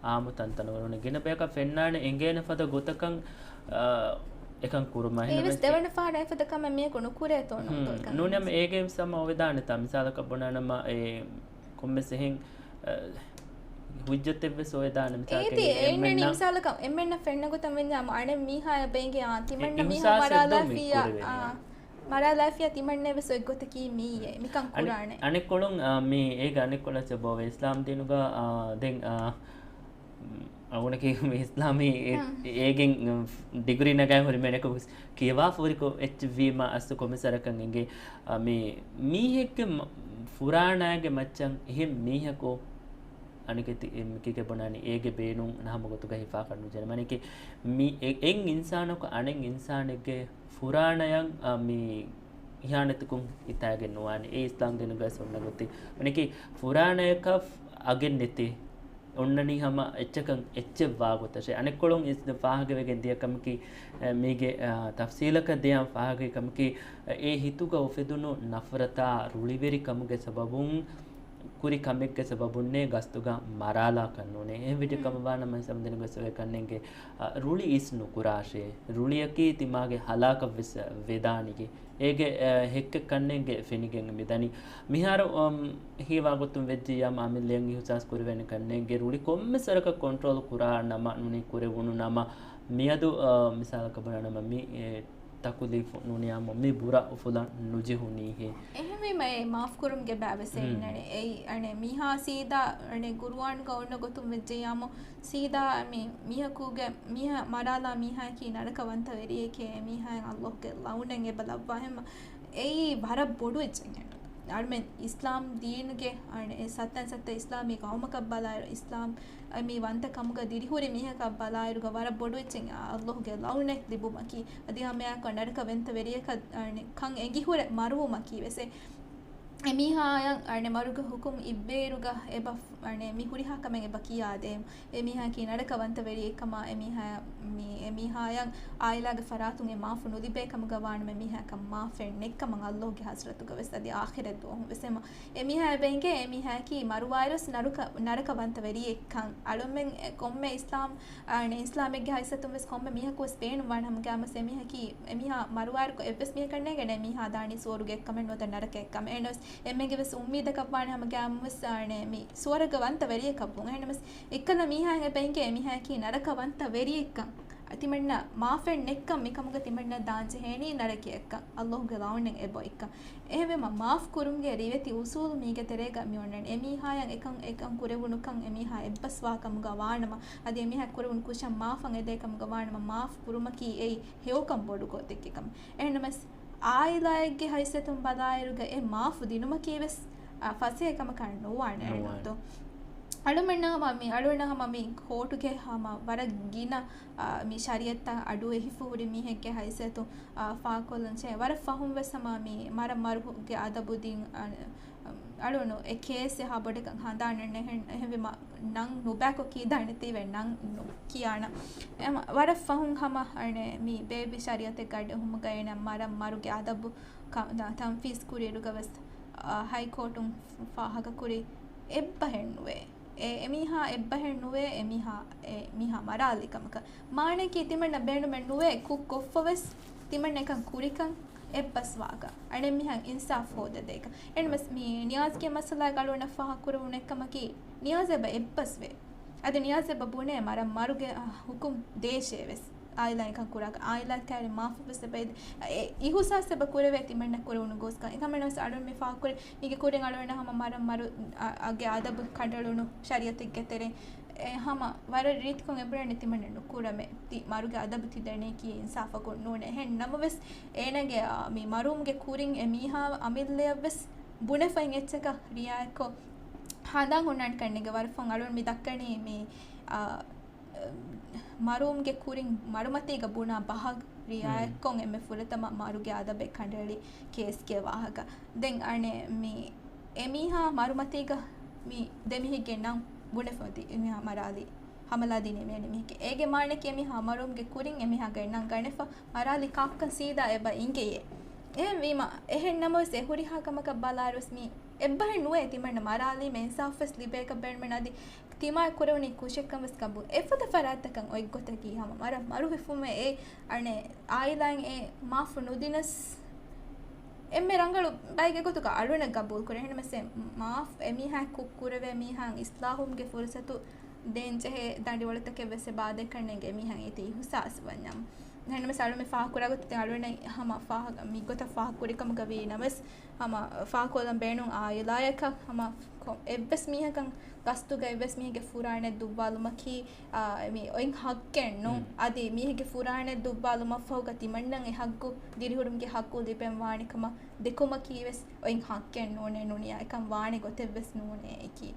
އާއްމު ތަންތަނުގަ ނޫނީ ގިނަ ބަޔަކަށް ފެންނާނެ އެނގޭނެ ފަދަ ގޮތަކަށް، އާ، އެކަން ކުރުމަށް. އެއީވެސް އެހެންނަމަވެސް ދެވަނަ ފަހަރަށް އެފަދަ ކަމެއް މީހަކު ނުކުރޭތޯ ނޫންތޯ ހުން. އެކަން ނޫނީ ވެސް. އޭގެ ސަމަ އޮވެދާނެތާ މިސާލަކަށް ބުނާނަމަ އެ ކޮންމެސް އެހެން، އަ، ހުއްޖަތެއްވެސް އޮވެދާނެ މިސާލަކަށް އޭތި އެ އެންމެންނަށް އެންމެންނަށް މިސާލަކަށް އެންމެންނަށް ފެންނަ ގޮތަށް ވެންޏާ އަނެއް މީހާޔަށް ބޭނގެ އާ ތިމަންނަ މީހާ އިހުސާސް އެއްދޯ މި މަރާލާފިޔާ، ކުރެވޭނީ. އާ، މަރާލާފިޔާ ތިމަންނަ ވެސް އޮތް ގޮތަކީ މީއޭ މިކަން އަނެއް، ކުރާނެ. އަނެއްކޮޅުން، އާ، މީ އޭގެ އަނެއްކޮޅަށް ސަބަބު އިސްލާމް ދީނުގަ، އާ، ދެން، އާ، އަޅުގަނޑަކީ މި އިސްލާމީ އެ-، ހަ. އޭގެން ޑިގްރީ ނަގާ ހުރި މީހަކު ކިޔަވާފަ ހުރިކޮށް އެއްޗެއް ވީމަ އަސްލު ކޮންމެސް ވަރަކަށް އެނގޭ، އަ، މި މީހެއްގެ މަ-، ފުރާނައިގެ މައްޗަށް އެހެން މީހަކު އަނެކެތި އެ މިކީގެ ބުނާނީ އޭގެ ބޭނުން ނަހަމަ ގޮތުގަ ހިފާކަށް ނުޖެހޭނެ. މަނަކީ މި އެ-، އެއް އިންސާނަކު އަނެއް އިންސާނެއްގެ ފުރާނަޔަށް، އަ، މި އިހާނެތިކުން ހިތާގެން ނުވާނެ. އެ އިސްލާމް ދީނުގަ އޮންނަ ގޮތީ. މަނަކީ ފުރާނަޔަކަށް އަގެއް ނެތި އޮންނަނީ ހަމަ އެއްޗަކަށް އެއްޗެއް ވާ ގޮތަށޭ. އަނެއްކޮޅުން އިސް ފާހަގަވެގެން ދިޔަ ކަމަކީ، އެ، މީގެ، އާ، ތަފްސީލަކަށް ދިޔަ ފާހަގަ ކަމަކީ، އެ ހިތުގަ އުފެދުނު ނަފްރަތާ ރުޅިވެރިކަމުގެ ސަބަބުން، ކުރި ކަމެއްގެ ސަބަބުންނޭ ގަސްތުގަ މަރާލާކަށް ނޫނޭ. އެހެން ވެއްޖެ ހުން. ކަމަށް ވާނަމަ ސަމްދިނުގަ ސޮވެ ކަންނެންގެ، އާ، ރުޅި އިސް ނުކުރާށޭ. ރުޅިއަކީ ތިމާގެ ހަލާކަށް ވެސް ވެދާނެގެ. އޭގެ، އަ، ހެއްކެއް ކަންނެންގެ ފެނިގެން މިދަނީ. މިހާރު، އަމް، ހީވާ ގޮތުން ވެއްޖިއްޔާމު އަމިއްލައަށް އިހުސާސް ކުރެވޭނެ ކަންނޭނގެ ރުޅި ކޮންމެ ސަރަކަށް ކޮންޓްރޯލް ކުރާ ނަމަ ނޫނީ ކުރެވުނު ނަމަ މިއަދު، އަ، މިސާލަކަށް ބުނާނަމަ މި، އެ، ތަކުލީފު ނޫނިއްޔާމު މި ބުރަ އުފުލަން ނުޖެހުނީހޭ. އެހެންވީމަ އެ މާފް ކުރުމުގެ ބައިވެސް ހުން. އިންނަނީ. އެއީ އަނެއް މީހާ ސީދާ އަނެއް ގުރުއާންގަ އޮންނަ ގޮތުން ވެއްޖިއްޔާމު ސީދާ މި މީހަކުގެ މީހާ މަރާލާ މީހާއަކީ ނަރަކަވަންތަ ވެރިއެކޭ، އެ މީހާއަށް ﷲ ގެ ލަޢުނަތް އެބަ ލައްވާ. އެހެންމަ އެއީ ވަރަށް ބޮޑު އެއްޗެއް. އަޅުމެން އިސްލާމް ދީނުގެ އަނެއް ސައްތަން ސައްތަ އިސްލާމީ ގައުމަކަށް ބަލާއިރު، އިސްލާމް މި ވަންތަ ކަމުގަ ދިރިހުރި މީހަކަށް ބަލާއިރުގަ ވަރަށް ބޮޑު އެއްޗެއް ﷲ ގެ ލަޢުނަތް ލިބުމަކީ. އަދި ހަމައެއާއެކު ނަރަކަވަންތަ ވެރިއަކަށް އަނެއް ކަން އެނގިހުރެ މަރުވުމަކީ ވެސް އެ އެމީހާއަށް އަނެއް މަރުގެ ހުކުމް އިއްވޭއިރުގަ އެބަ އަނެއް މި ހުރިހާ ކަމެއް އެބަ ކިޔާދޭ. އެމީހާއަކީ ނަރަކަވަންތަ ވެރިއެއްކަމަށް، އެމީހާ، މި، އެމީހާއަށް އާއިލާގެ ފަރާތުން އެ މާފު ނުލިބޭ ކަމުގަ ވާނަމަ، އެމީހާއަކަށް މާފެއް ނެތްކަމަށް ﷲ ގެ ޙަޟްރަތުގަ ވެސް އަދި އާޚިރަތް ދުވަހު ވެސް އެމަ، އެމީހާ އެބަ އެނގޭ، އެމީހާއަކީ މަރުވާއިރުވެސް ނަރުކަ-، ނަރަކަވަންތަ ވެރިއެއްކަން. އަޅުމެން އެ ކޮންމެ އިސްލާމް، އަނެއް އިސްލާމެއްގެ ހައިސިއްޔަތުން ވެސް ކޮންމެ މީހަކު ވެސް ބޭނުންވާނެ ހަމަގައިމުވެސް އެމީހަކީ، އެމީހާ މަރުވާއިރު އެއްވެސް މީހަކަށް ނޭނގޭނެ އެމީހާ ދާނީ ސުވަރުގެ އެއްކަމެއް ނުވަތަ ނަރަކަ އެއްކަމެއް. އެހެންވެސް އެންމެންގެ ވެސް އުއްމީދަކަށް ވާނެ ހަމަގައިމުވެސް އަނެއް މި ސުވަރުގެ ވަންތަ ވެރިއެއްކަށް ވުން. އެހެންވެސް އެއްކަލަ މީހާއަށް އެބަ އެނގޭ އެމީހާއަކީ ނަރަކަވަންތަ ވެރިއެއްކަން. ތިމަންނަ މާފެއް ނެއްކަން މިކަމުގަ ތިމަންނަ ދާން ޖެހޭނީ ނަރަކައަށްކަން، ﷲ ގެ ލަޢުނަތް އެބައޮތްކަން. އެހެންވީމަ މާފް ކުރުމުގެ ރިވެތި އުސޫލު މީގެ ތެރޭގަ މި އޮންނަނީ. އެމީހާއަށް އެކަން، އެކަން ކުރެވުނުކަން އެމީހާ އެއްބަސްވާ ކަމުގަ ވާނަމަ، އަދި އެމީހާ ކުރެވުނު ކުށަށް މާފަށް އެދޭ ކަމުގަ ވާނަމަ، މާފް ކުރުމަކީ އެއީ ހެޔޮކަން ބޮޑު ގޮތެއްގެ ކަމެއް. އެހެންނަމަވެސް އާއިލާއެއްގެ ހައިސިއްޔަތުން ބަލާއިރުގަ އެ މާފު ދިނުމަކީ ވެސް، އާ، ފަސޭހަ ކަމަކަށް ނުވާނެ. ނުވާނެ. އެހެންތޯ؟ އަޅުމެންނަށް ހަމަ މި، އަޅުމެންނަށް ހަމަ މި ކޯޓުގެ ހަމަ ވަރަށް ގިނަ، އާ، މި ޝަރީޢަތަށް އަޑު އެހިފަ ހުރި މީހެއްގެ ހައިސިއްޔަތުން، އާ، ފާކޮށްލަން ޗެ-، ވަރަށް ފަހުން ވެސް ހަމަ މި މަރަށް މަރުގެ އަދަބު ދިން، އާ، އަޅުނު އެ ކޭސް އެހާ ބޮޑަކަށް ހަނދާނެއް ނެހެން، އެހެންވީމަ ނަން ނުބައިކޮށް ކީދާނެތީވެ ނަން ނު-، ކިޔާނަ. އެ މަ-، ވަރަށް ފަހުން ހަމަ އަނެއް މި ބޭއްވި ޝަރީޢަތެއްގަ އަޑުއެހުމުގައި އޭނަ މަރަށް މަރުގެ އަދަބު ކަ-، ތަންފީޒް ކުރިއިރުގަ ވެސް، އާ، ހައިކޯޓުން ފާހަގަކުރި އެއްބަހެއް ނުވޭ. އެ، އެމީހާ އެއްބަހެއް ނުވޭ، އެމީހާ، އެ މީހާ މަރާލި ކަމަކަށް. މާނައަކީ ތިމަންނަ ބޭނުމެއް ނުވޭ ކުށް ކޮށްފަ ވެސް ތިމަންނަ އެކަން ކުރިކަން އެއްބަސްވާކަށް. އަނެއް މީހަށް އިންސާފް ހޯދަދޭކަށް. އެންމެސް މި ނިޔާޒްގެ މައްސަލާގަ އަޅުގަނޑަށް ފާހަގަކުރެވުނު އެއްކަމަކީ، ނިޔާޒް އެބަ އެއްބަސްވޭ. އަދި ނިޔާޒް އެބަ ބުނޭ މަރަށް މަރުގެ، އަ، ހުކުމް ދޭށޭ ވެސް. އާއިލާ އެކަން ކުރާކަށް. އާއިލާ ކައިރި މާފު ވެސް އެބަ އެ-، އެ-، އިހުސާސް އެބަ ކުރެވޭ ތިމަންނަ ކުރެވުނު ގޯސްކަން. އެކަމެއް ނަމަވެސް އަޅުން މި ފާހަގަކުރި މީގެ ކުރިން އަޅުގަނޑަށް ހަމަ މަރަށް މަރު، އަ، އަގެ އަދަބު ކަނޑައެޅުނު ޝަރީޢަތެއްގެ ތެރެއިން. އެ ހަމަ ވަރަށް ރީތިކޮށް އެބުނަނީ ތިމަންނަ ނުކުރަމޭ. ތި މަރުގެ އަދަބު ތި ދެނީކީ އިންސާފަކުން ނޫނޭ. އެހެން ނަމަވެސް އޭނަގެ އާ، މި މަރުވުމުގެ ކުރިން އެ މީހާ އަމިއްލައަށް ވެސް ބުނެފައި އެއްޗަކަށް ރިއާޔަތްކޮށް ހަނދާން ހުންނާނެ ކަންނޭނގެ. ވަރަށް ފަހުން އަޅުން މި ދައްކަނީ މި އާ، މަރުވުމުގެ ކުރިން މަރުމަތީގަ ބުނާ ބަހަށް ރިއާޔަތްކޮށް އެންމެ ފުރަތަމަ މަރުގެ އަދަބެއް ކަނޑައެޅި ކޭސްގެ ވާހަކަ. ދެން އަނެއް މި އެ މީހާ މަރުމަތީގަ މި ދެ މީހެއްގެ ނަން ބުނެފަ އޮތީ އެ މީހާ މަރާލި ހަމަލާ ދިނީ މި އަނެއް މީހެއްގެ. އޭގެ މާނައަކީ އެ މީހާ މަރުވުމުގެ ކުރިން އެ މީހާގެ ނަން ގަނެފަ މަރާލި ކާކުކަން ސީދާ އެބަ އިނގެޔޭ. އެހެން ވީމަ، އެހެން ނަމަވެސް އެ ހުރިހާ ކަމަކަށް ބަލާއިރުވެސް މީ އެއްބަހެއް ނުވޭ ތިމަންނަ މަރާލީމަ އިންސާފުވެސް ލިބޭކަށް ބޭނުމެއް ނަދީ. ތިމާ ކުރެވުނީ ކުށެއްކަން ވެސް ގަބޫލް. އެފަދަ ފަރާތްތަކަށް އޮތްގޮތަކީ ހަމަ މަރަށް މަރުވެފުމޭ އެ އަނެއް އާއިލާއިން އެ މާފު ނުދިނަސް އެންމެ ރަނގަޅު ބައެއްގެ ގޮތުގަ އަޅުނަށް ގަބޫލް ކުރޭ. އެހެންނަމަސް އެ މާފް އެ މީހާ ކު-، ކުރެވޭ މީހާ އިސްލާހުވުމުގެ ފުރުސަތު ދޭން ޖެހޭ ދަނޑިވަޅުތަކެއް ވެސް އެބަ އާދޭކަށް ނޭނގެ އެ މީހާ އޭތި އިހުސާސް ވަންޏާ. އެހެންނަމަސް އަޅުމެ ފާހަގަކުރާ ގޮތަށް އަޅުން ހަމަ ފާހަގަ، މި ގޮތަށް ފާހަގަ ކުރި ކަމުގަ ވީ ނަމަވެސް ހަމަ ފާހަގަކޮށްލަން ބޭނުން އާއިލާޔަކަށް ހަމަ ކޮ-، އެއްވެސް މީހަކަށް ގަސްތުގަ އެއްވެސް މީހެއްގެ ފުރާނައެއް ދުއްވާލުމަކީ، އާ، މި އޮތް ހައްގެއް ނޫން. މް. އަދި މީހެއްގެ ފުރާނައެއް ދުއްވާލުމަށްފަހުގަ ތިމަންނަން އެ ހައްގު ދިރިހުރުމުގެ ހައްގު ލިބެން ވާނެ ކަމަށް ދެކުމަކީ ވެސް އޮތް ހައްގެއް ނޫނޭ ނޫނިޔާ އެކަން ވާނެ ގޮތެއް ވެސް ނޫނޭ އެކީ.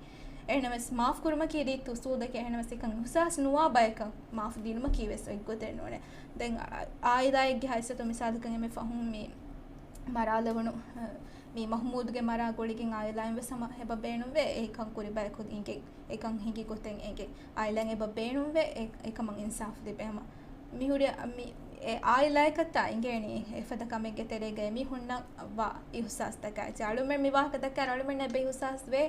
އެހެނަސް މާފް ކުރުމަކީ ރީތި އުސޫލެކޭ. އެހެނަސް އެކަން އިހުސާސް ނުވާ ބަޔަކަށް މާފް ދިނުމަކީ ވެސް އޮތް ގޮތެއް ނޫނޭ. ދެން އާ-، އާއިލާއެއްގެ ހައިސިއްޔަތު މިސާލަކަށް އެންމެ ފަހުން މި މަރާލެވުނު، އަ، މި މަހުމޫދުގެ މަރާ ގުޅިގެން އާއިލާއިން ވެސް ހަމަ އެބަ ބޭނުންވޭ އެކަން ކުރި ބަޔަކު އިނގެ، އެކަން ހިނގި ގޮތެއް އެނގެ. އާއިލާއިން އެބަ ބޭނުންވޭ އެ-، އެކަމަށް އިންސާފް ލިބޭ ހަމަ. މި ހުރި އަ-، މި އެ އާއިލާއަކަށްތާ އިނގޭނީ އެފަދަ ކަމެއްގެ ތެރޭގައި މި ހުންނަ ވާ އިހުސާސްތަކާ އެއްޗެއް. އަޅުމެން މި ވާހަކަ ދައްކާ އަޅުމެންނަށް އެބަ އިހުސާސް ވޭ،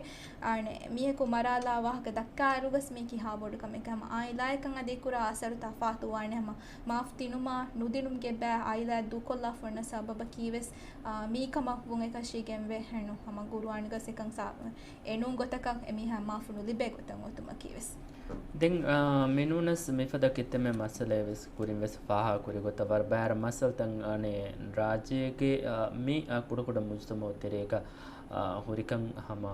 އާނެ، މީހަކު މަރާލާ ވާހަކަ ދައްކާއިރުވެސް މީ ކިހާ ބޮޑު ކަމެއް ހަމަ އާއިލާއަކަށް އަދި ކުރާ އަސަރު ތަފާތު ވާނެ ހަމަ. މާފް ދިނުމާ ނުދިނުމުގެ ބައި އާއިލާ ދޫކޮށްލާފަ އޮންނަ ސަބަބަކީ ވެސް، އާ، މީ ކަމަށް ވުން އެކަށީގެންވެ ހެނު ހަމަ ގުރުއާންގަސް އެކަން ސާ-، އެނޫން ގޮތަކަށް އެމީހާ މާފު ނުލިބޭ ގޮތަށް އޮތުމަކީ ވެސް. ދެން، އާ، މިނޫނަސް މިފަދަ ކިތަންމެ މައްސަލައެއް ވެސް ކުރިން ވެސް ފާހަގަ ކުރި ގޮތަށް ވަރަށް ބައި މައްސަލަތައް، އާނެ، ރާއްޖޭގެ، އާ، މި، އާ، ކުޑަކުޑަ މުޖުތަމައު ތެރޭގަ، އާ، ހުރިކަން ހަމަ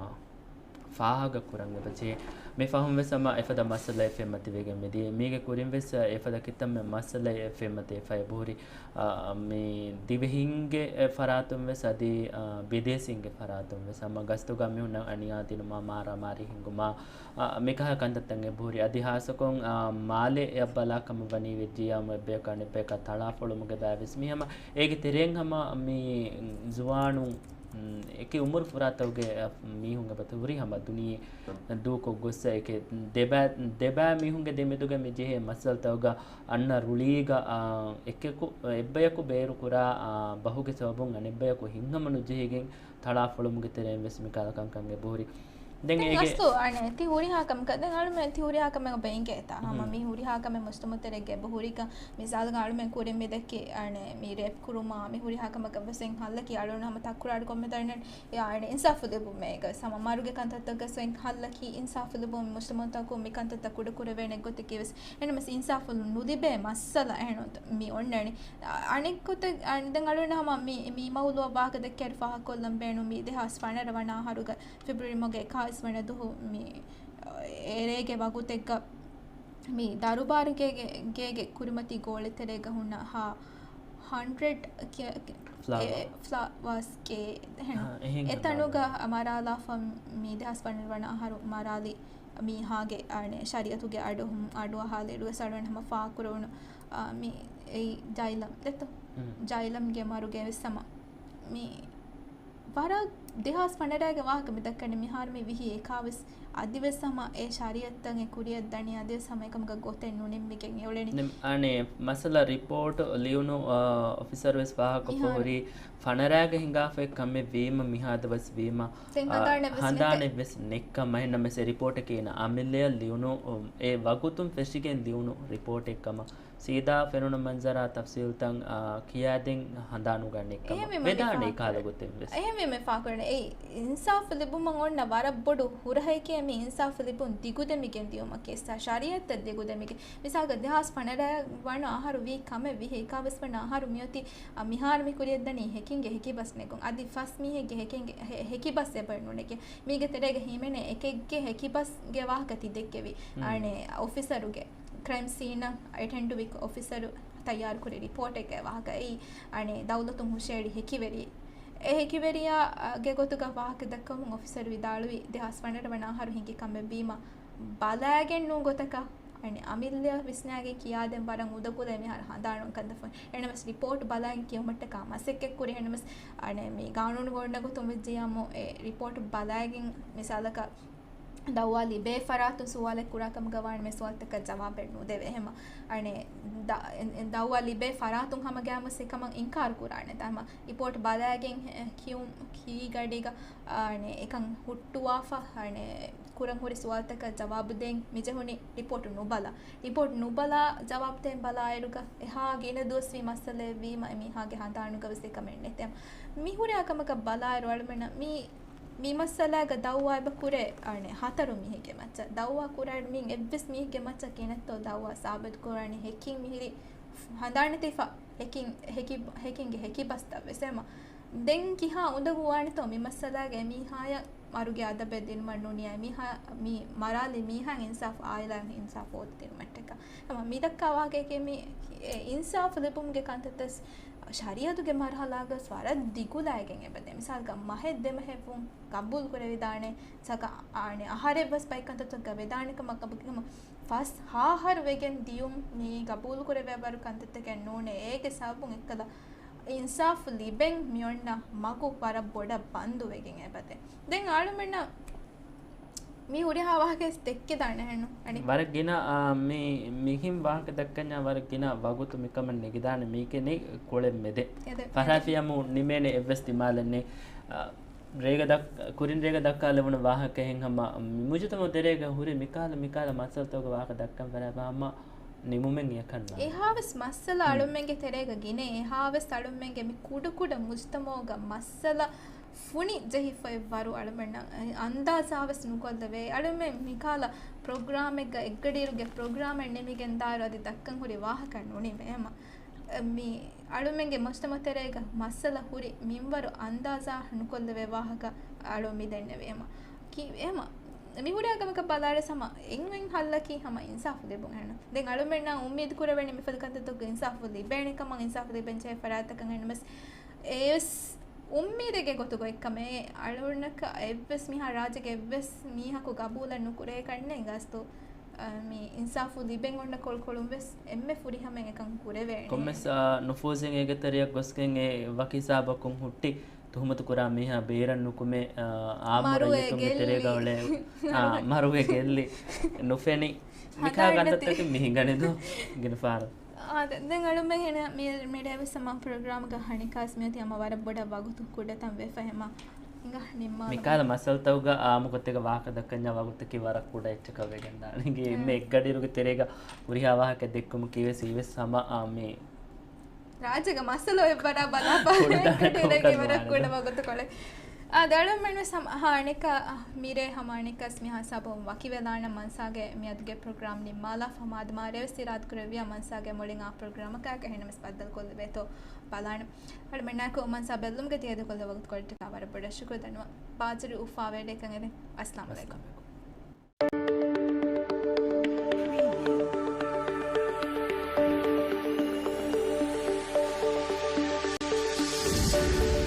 ފާހަގަ ކުރަން އެބަޖެހޭ. މި ފަހުން ވެސް ހަމަ އެފަދަ މައްސަލައެއް ފެންމަތިވެގެން މިދިޔަ. މީގެ ކުރިން ވެސް އެފަދަ ކިތަންމެ މައްސަލައެއް ފެންމަތިވެފަ އެބަހުރި، އާ، މި ދިވެހިންގެ ފަރާތުން ވެސް އަދި، އާ، ބިދޭސީންގެ ފަރާތުން ވެސް ހަމަ ގަސްތުގަ މީހުންނަށް އަނިޔާ ދިނުމާ، މާރާމާރީ ހިނގުމާ، އާ، މިކަހަލަ ކަންތައްތައް އެބަހުރި. އަދި ހާއްސަކޮށް، އާ، މާލެއަށް ބަލާ ކަމަށް ވަނީ ވެއްޖިއްޔާ އެއްބަޔަކު އަނެއްބަޔަކަށް ތަޅާފޮޅުމުގެ ބައި ވެސް މި ހަމަ އޭގެ ތެރެއިން ހަމަ މި ޒުވާނުން އެކި އުމުރު ފުރާތަކުގެ މީހުން އެބަތި ހުރި ހަމަ ދުނިޔެ ދޫކޮށް ގޮއްސަ އެކެ ދެބަ-، ދެބައި މީހުންގެ ދެމެދުގަ މި ޖެހޭ މައްސަލަތަކުގަ އަންނަ ރުޅީގަ، އާ، އެކެކު، އެއްބަޔަކު ބޭރުކުރާ، އާ، ބަހުގެ ސަބަބުން އަނެއްބަޔަކު ހިތްހަމަ ނުޖެހިގެން ތަޅާފޮޅުމުގެ ތެރެއިން ވެސް މިކަހަލަ ކަންކަން އެބަހުރި. ދެން ދެން އޭގެ އަސްލު އަނެއް ތި ހުރިހާ ކަމަކަށް، ދެން އަޅުމެން ތި ހުރިހާ ކަމެއް އެބަ އިނގޭތާ؟ ހަމަ މި ހުރިހާ ކަމެއް މުޖްތަމައު ތެރޭގަ އެބަ ހުރިކަން މިސާލުގަ އަޅުމެން ކުރިން މި ދެއްކި އަނެއް މި ރޭޕް ކުރުމާ މި ހުރިހާ ކަމަކަށް ވެސް އެން ހައްލަކީ އަޅުން ހަމަ ތަކުރާރު ކޮންމެ ދަނޑެއް އެ އަނެއް އިންސާފު ލިބުމޭގަ ހަމަ މަރުގެ ކަންތައްތަކަށް ވެސް އެން ހައްލަކީ އިންސާފު ލިބުން މުޖްތަމައުތަކުން މި ކަންތައްތައް ކުޑަ ކުރެވޭނެ ގޮތަކީ ވެސް އެންމެސް އިންސާފު ނުލިބޭ މައްސަލަ އެހެން މި އޮންނަނީ. އަނެއް ގޮތެއް އަނެއް ދެން އަޅުން ހަމަ މި، މި މައުލޫއަށް ވާހަކަ ދެއްކިއިރު ފާހަގަކޮށްލަން ބޭނުން މި ދެހާސް ފަނަރަ ވަނަ އަހަރުގަ ފެބްރުއަރީ މަހުގެ އެކާވީސް ވަނަ ދުހު މި އެރޭގެ ވަގުތެއްގަ މި ދަރުބާރުގޭގެ، ގޭގެ ކުރިމަތީ ގޯޅިތެރޭގަ ހުންނަ ހާ ހަންޑްރެޑް ކެ-، ކެ-، ފްލާވާ. އެ، ފްލާވާސް ކޭ އެހެން. އާ، އެހެން އެތަނުގަ ކަންނާ. މަރާލާފަ މި ދެހާސް ފަނަރަ ވަނަ އަހަރު މަރާލި މީހާގެ އަނެއް ޝަރީއަތުގެ އަޑު، އަޑު އަހާލިއިރު ވެސް އަޅުގަނޑު ހަމަ ފާހަގަކުރެވުނު، އާ، މި އެއީ ޖައިލަމް ދެއްތޯ؟ ހުން. ޖައިލަމްގެ މަރުގެ ވެސް ހަމަ މި ވަރަށް ދެހާސް ފަނަރަގެ ވާހަކަ މި ދައްކަނީ މިހާރު މި ވިހި އެކާވީސް އަދިވެސް ހަމަ އެ ޝަރީއަތްތައް އެ ކުރިއަށް ދަނީ އަދިވެސް ހަމަ އެކަމަކަށް ގޮތެއް ނުނިންމިގެން އެއުޅެނީ. ނިމް-، އަނެއް މައްސަލަ ރިޕޯޓް ލިޔުނު، އާ، އޮފިސަރު ވެސް ފާހަގަކޮށްފަ މިހާރު. ހުރީ ފަނަރަގެ ހިނގާފައި ކަމެއް ވީމަ މިހާދަވަސް ވީމަ، ދެން އާ، ހަނދާނެއް ވެސް ހަނދާނެއް ވެސް ނެއްކަމަށް އެހެންނަމަވެސް އެ ރިޕޯޓަކީ އޭނަ އަމިއްލަޔަށް ލިޔުނު، އު، އެ ވަގުތުން ފެށިގެން ލިޔުނު ރިޕޯޓެއް ކަމަށް ސީދާ ފެނުނު މަންޒަރާ ތަފްސީލްތައް، އާ، ކިޔާދިން ހަނދާނުގަންނައްކަމަށް ވެދާނެ އެކާލަ ގޮތެއް ވެސް. އެހެންވީމަ ފާކުރަނީ. އެއީ އިންސާފު ލިބުމަށް އޮންނަ ވަރަށް ބޮޑު ހުރަހައެކޭ މި އިންސާފު ލިބުން ދިގުދެމިގެން ދިޔުމަކީ، ޝަރީއަތްތައް ދިގުދެމިގެން. މިސާލަކަށް ދެހާސް ފަނަރަ ވަނަ އަހަރު ވީ ކަމެއް ވިހި އެކާވީސް ވަނަ އަހަރު މިއޮތީ، އަ، މިހާރު މި ކުރިޔަށްދަނީ ހެކިންގެ ހެކިބަސް ނެގުން. އަދި ފަސް މީހެއްގެ ހެކިންގެ ހެ-، ހެކިބަސް އެބަ ނުނެގޭ. މީގެ ތެރޭގަ ހިމެނޭ އެކެއްގެ ހެކިބަސްގެ ވާހަކަ ތި ދެއްކެވި. އަނެ އޮފިސަރުގެ ކްރައިމް ސީނަށް އެޓެންޑް ވި އޮފިސަރު ތައްޔާރުކުރި ރިޕޯޓެއްގެ ވާހަކަ އެއީ، އަނެ ދައުލަތުން ހުށައެޅި ހެކިވެރި. އެ ހެކިވެރިޔާގެ ގޮތުގަ ވާހަކަ ދައްކަމުން އޮފިސަރު ވިދާޅުވި، ދެހާސް ފަނަރަ ވަނަ އަހަރު ހިނގި ކަމެއްވީމަ، ބަލައިގެން ނޫން ގޮތަކަށް އަނެ އަމިއްލަ ވިސްނާގެން ކިޔާދޭން ވަރަށް އުނދަގުލޭ މިހާރު ހަނދާނު ކަންތައް ފޮން. އެނަމަސް ރިޕޯޓް ބަލައިގެން ކިޔުމަށްޓަކާ މަސައްކަތްކުރި. އެނަމަސް އަނެ މި ގާނޫނުގަ އޮންނަ ގޮތުން ވެއްޖިޔާމު އެ ރިޕޯޓް ބަލައިގެން މިސާލަކަށް ދައުވާ ލިބޭ ފަރާތުން ސުވާލެއް ކުރާ ކަމުގަ ވާނަމަ ސުވާލުތަކަށް ޖަވާބެއް ނުދެވޭ. އެހެމަ އަނެ ދަ-، އެ-، އެ ދައުވާ ލިބޭ ފަރާތުން ހަމަ ގައިމުވެސް އެކަމަށް އިންކާރު ކުރާނެ. ތަމަ ރިޕޯޓް ބަލައިގެން ކިޔުން ކީ ގަޑީގަ އަނެ އެކަން ހުއްޓުވާފަ އަނެ ކުރަން ހުރި ސުވާލުތަކަށް ޖަވާބު ދޭން މިޖެހުނީ ރިޕޯޓު ނުބަލާ. ރިޕޯޓް ނުބަލާ ޖަވާބު ދޭން ބަލާއިރުގަ އެހާ ގިނަ ދުވަސްވީ މައްސަލައެއް ވީމަ އެމީހާގެ ހަނދާނުގަ ވެސް އެކަމެއް ނެތޭ. މި ހުރިހާ ކަމަކަށް ބަލާއިރު އަޅުމެންނަށް މި، މި މައްސަލާގަ ދައުވާ އެބަ ކުރޭ އަނެ ހަތަރު މީހެއްގެ މައްޗަށް. ދައުވާ ކުރާއިރު މި އެއްވެސް މީހެއްގެ މައްޗަށް ކިހިނެއްތޯ ދައުވާ ސާބިތު ކުރާނީ ހެކިން މިހިރީ ހަނދާން ނެތިފަ ހެކިން، ހެކި-، ހެކިންގެ ހެކި ބަސްތައް ވެސް. އެމަ ދެން ކިހާ އުނދަގޫ ވާނެތޯ މި މައްސަލާގަ އެމީހާޔަށް މަރުގެ އަދަބެއް ދިނުމަށް ނޫނިޔާ އެމީހާ މި މަރާލި މީހާ އިންސާފު އާއިލާ އިންސާފު އޮތު ދިނުމަށްޓަކާ. އެމަ މި ދައްކާ ވާހަކައެކޭ މި އެ އިންސާފު ލިބުމުގެ ކަންތައްތަސް ޝަރީއަތުގެ މަރުހަލާގަސް ވަރަށް ދިގުލައިގެން އެބަދޭ. މިސާލަކަށް މަހެއް ދެމަހެއްވުން ގަބޫލު ކުރެވިދާނެ. ސަކަ އާނެ އަހަރެއްވެސް ބައިކަންތައްތަކަށް ވެދާނެ ކަމަށް ގަބޫލު ފަސް ހާހަރު ވެގެން ދިޔުން މި ގަބޫލު ކުރެވޭ ވަރު ކަންތައްތަކެއް ނޫނޭ. އޭގެ ސަބަބުން އެއްކަލަ އިންސާފު ލިބެން މިއޮންނަ މަގު ވަރަށް ބޮޑަށް ބަންދު ވެގެން އެބަދޭ. ދެން އަޅުމެންނަށް މި ހުރިހާ ވާހަކައެއް ދެއްކިދާނެ ހެނު. އަނި ވަރަށް ގިނަ، އާ، މި، މިހިން ވާހަކަ ދައްކަންޏާ ވަރަށް ގިނަ ވަގުތު މިކަމަށް ނެގިދާނެ މީގެ ނެ ކޮޅެއް މެދެ. އެދެ، ފަރާތި އެދެ. އަމު ނިމޭނެ އެއްވެސް ދިމާލެއް ނެ. އާ، ރޭގަ ދައް-، ކުރިން ރޭގަ ދައްކާލެވުނު ވާހަކަ ހެން ހަމަ މި މުޖުތަމަޢު ތެރޭގަ ހުރި މިކާލަ މިކާލަ މައްސަލަތަކުގެ ވާހަކަ ދައްކަން ފަރާތް ހަމަ ނިމުމެއް އެކަން ނާން. އެހާވެސް މައްސަލަ އަޅުމެންގެ ތެރޭގަ ގިނަ އެހާވެސް އަޅުމެންގެ މި ކުޑަކުޑަ މުޖުތަމަޢުގަ މައްސަލަ ފުނި ޖެހިފައި ވަރު އަޅުމެންނަށް އަންދާޒާވެސް ނުކޮށްލެވޭ. އަޅުމެން މިކާލަ ޕްރޮގްރާމެއްގަ އެއްގަޑިއިރުގެ ޕްރޮގްރާމެއް ނިމިގެން ދާއިރު އަދި ދައްކަން ހުރި ވާހަކަ ނުނިމޭ. އެމަ މި އަޅުމެންގެ މުޖްތަމަޢު ތެރޭގަ މައްސަލަ ހުރި މިންވަރު އަންދާޒާ ނުކޮށްލެވޭ ވާހަކަ އަޅު މި ދެންނެވި. އެމަ ކީ އެމަ މި ހުރިހާ ކަމަކަށް ބަލާއިރު ހަމަ އެންމެން ހައްލަކީ ހަމަ އިންސާފު ލިބުން ހެން. ދެން އަޅުމެންނަށް އުއްމީދު ކުރެވެނީ މިފަދަ ކަންތައްތަކުގެ އިންސާފު ލިބޭނެ ކަމަށް، އިންސާފު ލިބެން ޖެހޭ ފަރާތްތަކަށް އެންމެސް އެވެސް އުއްމީދެއްގެ ގޮތުގައި ކަމެއް އަޅުންނަކަށް އެއްވެސް މީހާ ރާއްޖޭގެ އެއްވެސް މީހަކު ގަބޫލެއް ނުކުރޭ ކަންނޭނގެ ގާސްތު، މި އިންސާފު ލިބެން އޮންނަ ކޮޅުކޮޅުން ވެސް އެންމެ ފުރިހަމައިން އެކަން ކުރެވޭނެ. ކޮންމެސް، އާ، ނުފޫޒެއް އޭގެ ތެރެއަށް ގޮސްގެން އެ ވަކި ހިސާބަކުން ހުއްޓި ތުހުމަތު ކުރާ މީހާ ބޭރަށް ނުކުމެ، އާ، އާއްމު ރައްޔިތުންގެ ތެރޭގަ އުޅޭ، އާ، މަރުވެ ގެއްލި ނުފެނި މިކާ ހަނދާން ނެތި. ކަންތައްތަކެއް މި ހިނގަނީ ދޯ ގިނަ ފަހަރަށް. އާ، ދެ-، ދެން އަޅުމެން ހެނަ މި-، މިރޭ ވެސް ހަމަ ޕްރޮގްރާމްގަ ހަނިކާސް މިއޮތީ ހަމަ ވަރަށް ބޮޑަށް ވަގުތު ކުޑަތަން ވެފަ ހަމަ ހިނގާ ނިންމާލަމާ. މިކާލަ މައްސަލަތަކުގަ އާއްމު ގޮތެއްގަ ވާހަކަ ދައްކަންޏާ ވަގުތަކީ ވަރަށް ކުޑަ އެއްޗަކަށް ވެގެންދާނެ. އެންމެ އެއްގަޑިއިރުގެ ތެރޭގަ ހުރިހާ ވާހަކަ ދެއްކުމަކީ ވެސް އީވެސް ހަމަ އާ މި ރާއްޖޭގެ މައްސަލަ އޮތް ވަރަށް ބަލާފަ ކުޑަ ތަނަކަށް އެކަން ވަރަށް ކުޑަ ވަގުތުކޮޅެއް. އާ، ދެ އަޅުމެން ވެސް ހަމަ އަނެކަ، އާ، މިރޭ ހަމަ އަނެކަސް މިހާ ހިސާބުން ވަކިވެލާނަން މަންސާގެ މިއަދުގެ ޕްރޮގްރާމް ނިންމާލާފަ ހަމަ އަދި މާރޭ ވެސް އިރާދަކުރެއްވިޔާ މަންސާގެ މުޅިން އާ ޕްރޮގްރާމަކާ އެހެންނަމަސް ބައްދަލުކޮށްލެވޭތޯ ބަލާނަން. އަޅުމެންނާއެކު މަންސާ ބެއްލުމުގެ ތިޔަ ދެކޮށްލި ވަގުތުކޮޅަށްޓަކާ ވަރަށް ބޮޑަށް ޝުކުރު ދަންނަވަން. ބާޒަރު އުފާވެރި އެކަން އެދެން. އައްސަލާމު ޢަލައިކުމް.